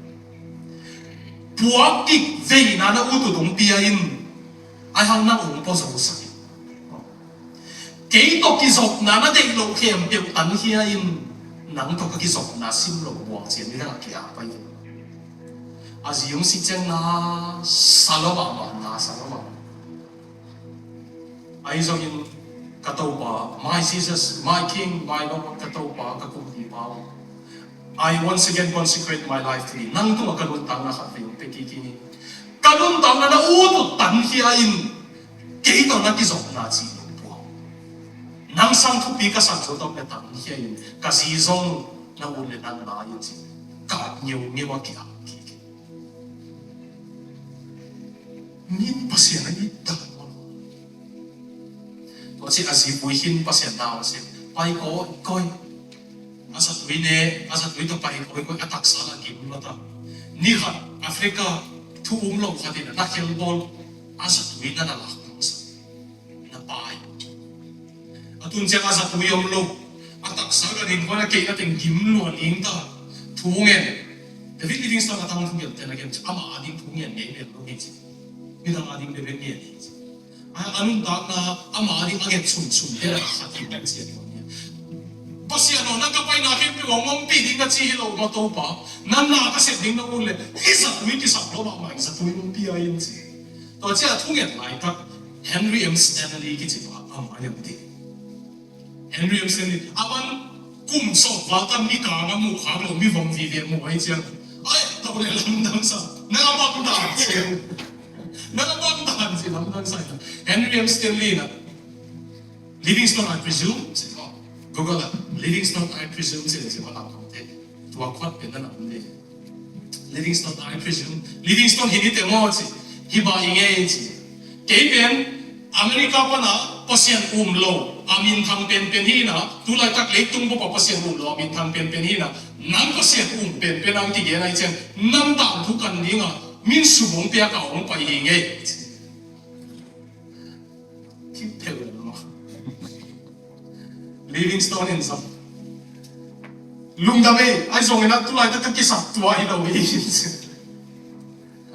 Puak kik veina na ut uh hong pia in, ahi hang nang hong puazo sak in. Kei tawh kizopna na deih loh khempeuh tankhia in, nang tawh ka kizopna sim loh buang ciang nidang a kei a pai in. A zi hong sih ciang na sa lo mahmah, na sa lo mahmah. Ahi zongin ka Topa, my Jesus, my King, my Lord, ka Topa, ka Kumpipa aw. I once again consecrate my life to thee. Nang tungah ka nuntakna khat vei hong pia kik ing. Ka nuntakna na ut uh tankhia in, kei tawh na kizopna cih lo pua. Nang sang thupi ka sak zo tawh pia tankhia in, ka zi zong na ut leh nang na in ci. Ka ngiungeu a kiak kik. Min Pasian a it dak maw? Tua ci a zi vui khin Pasian na hong sim. Pai kawikawi. A zatui ne, a zatui tawh pai kawikawi, a taksa la gim lo ta. Ni khat Africa thu um lo khat in a na khel bawl, a zatui na na lak masa. Na pai. A tun ciang a zatui om lo. A taksa ka ding khuan a keihna teng gim lua ning ta. Thu ngen. David Livingstone a tang thu ngen te na gen ciang amah a ding thu ngen ngei mel lo hi ci. Midang a ding bebek ngen hi ci. A, a nuntakna amah a ding a nget sunsun te la khat hi pen cian lo hi. Pasian aw, na ka paina khempeuh hong ompih ding na ci hi lo maw Topa. Na na ka sep ding na ut leh hih zatui kisap lo mahmah in zatui hong pia in ci. Tua ciang a thunget laitak Henry M Stanley kici pa a mai a ding. Henry M Stanley a man kum sawm val ta mi kang a muh khak lo, mi vom vive muh ahi ciang, ai, to le lamdang sa. Na a bang dan ci. Na a bang dan ci lamdang sa. Henry M Stanley na Livingstone, I presume, ci ko. Google ah Livingstone, I presume ci le ci ko lam kong te. Tua khuat pen na nam le. Livingstone, I presume. Livingstone hi ni te maw ci. Hi ba i ngei ci. Kei pen America pana Pasian um lo a minthang penpen hi na, tulaitak leitung bup a Pasian um lo a minthang penpen hi na, nang Pasian um penpen ang kigen ai ciang, nang tangthu kan ding a, Min sum hong piak a hong pai hi ngei. Ki phel lo. Livingstone in zong lungdam ei, ahi zongin a tulaitak ka kisap tua hi lo hi.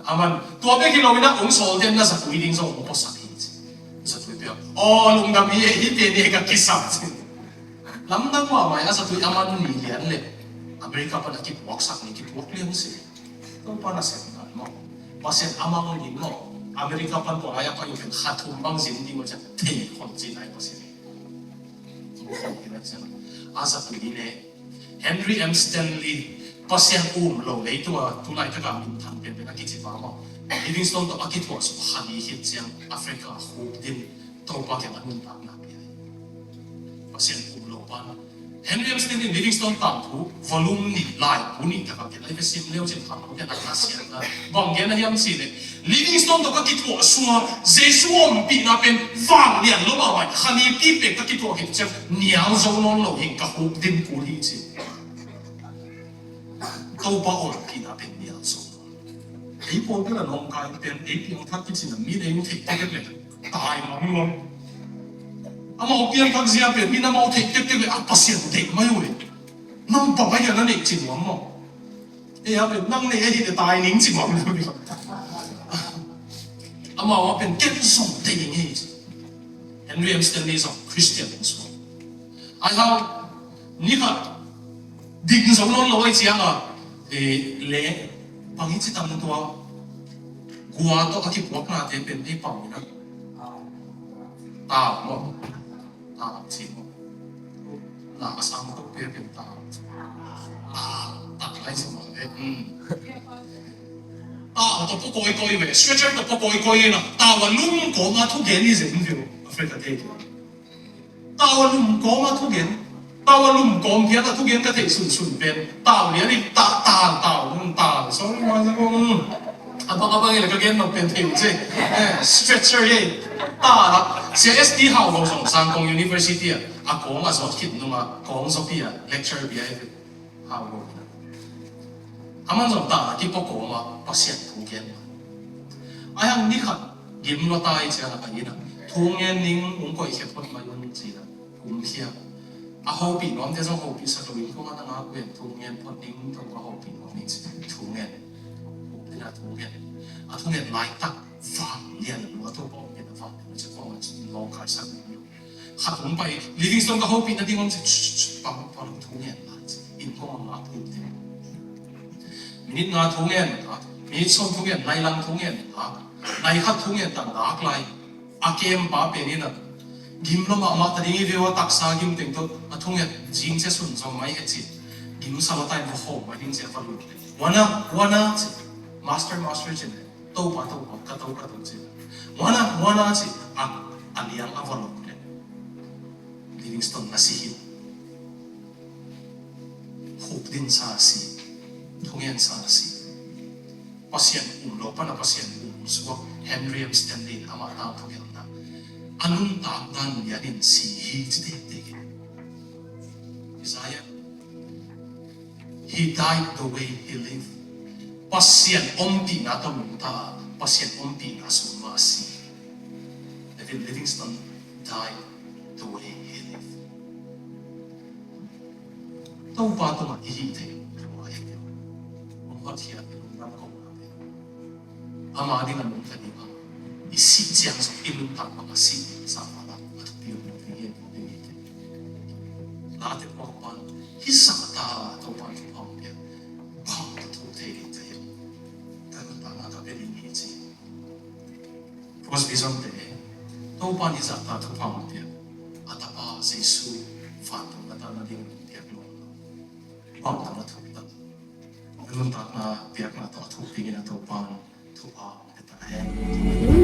Aman tua bek hi lo in a hong sawlte'n na zatui ding zong hong puaksak hi. Zatui pia, aw lungdam hi ei, hihte ni ka kisap. Lamdang mahmah a zatui aman ni lian le America pan a kipuaksak ni kipuak lian si. Topa nasem ngai maw? Pasian a mang ding maw? America pan tua lai a pai uh pen kha thum bang zin ding maw, ciang thei khol ci nai Pasian. Thei khol ci nai ciang a zatui le Henry M Stanley, Pasian um lo lei tua tulaitak a minthang penpen a kici pa maw? Livingstone tawh a kithuah suk kha li khit ciang Africa khuk din Topa kiang a nuntakna pia hi. Pasian um lo pan Henry M Stanley in Livingstone tangthu volume nih, laibu nih tak a gen lai ve, sim leu cin khang lo gen a, a siatna bang gen a hiam cih leh, Livingstone tawh ka kithuah sung a Jesu ompihna pen vanglian lo mahmah, kha lipi pek ka kithuah khit ciang nial zo nawn lo hi, ka khuk din kul hi ci. Topa ompihna pen nial zo nawn lo. Ei pawlpi la nawngkai pen ei piangthak kicin a mi ei hong theih tektek leh tai ngam lo. Amau piangthak zia pen mi na mau theih tektek leh a Pasian deih mai uh e. Nang bang a hian a neih ci nuam maw? Ei a pen nang neih ahi leh tai ning ci nuam lo. Amau a pen ken zong deih ing ei ci. Henry M Stanley zong Christian hong suak. Ai hau, ni khat ding zo nawn lo ai ciang a, eh, le pang hi ci tam tua, gua tawh a kipuaknate pen ei pang hi na. Ta maw, ta ci maw. Na a sang tawh pe pen ta. Ta, ta lai ci maw, eh, hmm. Ta tawh pua kawikawi ve, stretcher tawh pua kawikawi na, ta wa lum kawma thugen hi zen viu, Africa te. Tau a lum kawm a thugen. Tau a lum kawm pian a thugen ka theih sunsun pen tau lian in ta, tau, tau, tau. Sorry, ma, sa kong. A bang a bang in ka gen nop pen thei uh ci. Eh, stretcher hi. Ta la. Sia S T Hau Lo Zong Sang Kong University a, a kawng a zawt khit nung a kawng zawpi a lecture bia hi. Hau lo. Aman zong ta la kipua kawm a Pasian thu gen. Ai hang ni khat gim lua ta i ciang a ka inn a thu ngen ning ung koih khia phot mai un ci a. Kumkhia. A hopih nuamte zong hopih sak lo in kong a na ngak ven thu ngen phot ning tawh ka hopih nuam ning ci thu ngen. Hopih na thu ngen. A thu ngen laitak vang lian lua tawh ka hopih na vang lian ci kong a lawngkai sak ning. Khat hong pai, Livingstone ka hopih nading hong ci, pang, pang thu ngen la ci. In kong a ngak ning te. Minit nga thu ngen la, minit sawm thu ngen, nai lang thu ngen la, nai khat thu ngen tang lak lai. A kem pa pen in a gim lo mahmah ta ding hi ve ua, taksa gim teng tawh a thunget zing cia sun zong mai he ci. Gim sa lo tai va khawm mai ding cia va lut. Wana, wana ci. Master, master ci ne. Topa, topa, ka to, ka to ci. Wana, wana ci. A, a liang a va lut le. Livingstone na si hi. Huk din sa si. Thungen sa si. Pasian um lo pana Pasian um suak Henry M Stanley in amah tangthu gelhna a nuntak dan lianin si hi ci tektek in. Isaiah, he died the way he lived. Pasian ompihna tawh nungta, Pasian ompihna sungah a si. David Livingstone died the way he lived. Topa tungah i hih theih lua hi. Hong hotkhiat i lungdam kohna pen ama ding a lungkia ding a, i sih ciang zong i lungtang bang a sih sa pha la a thupi uh ding hi. Late pawh pan hi sa ta Topa thupha hong pia bang ka thu thei ding ka hi. Ka lungtang a ka pia ding hi ci. Crosby zong te, Topa nih zahtak thupha hong piak, a tapa Jesu vantung a tana ding hong piak lo. Bang tang a thuk tak. Nuntakna piakna tawh a thuk dingin a Topa thupha hong pia ta hen.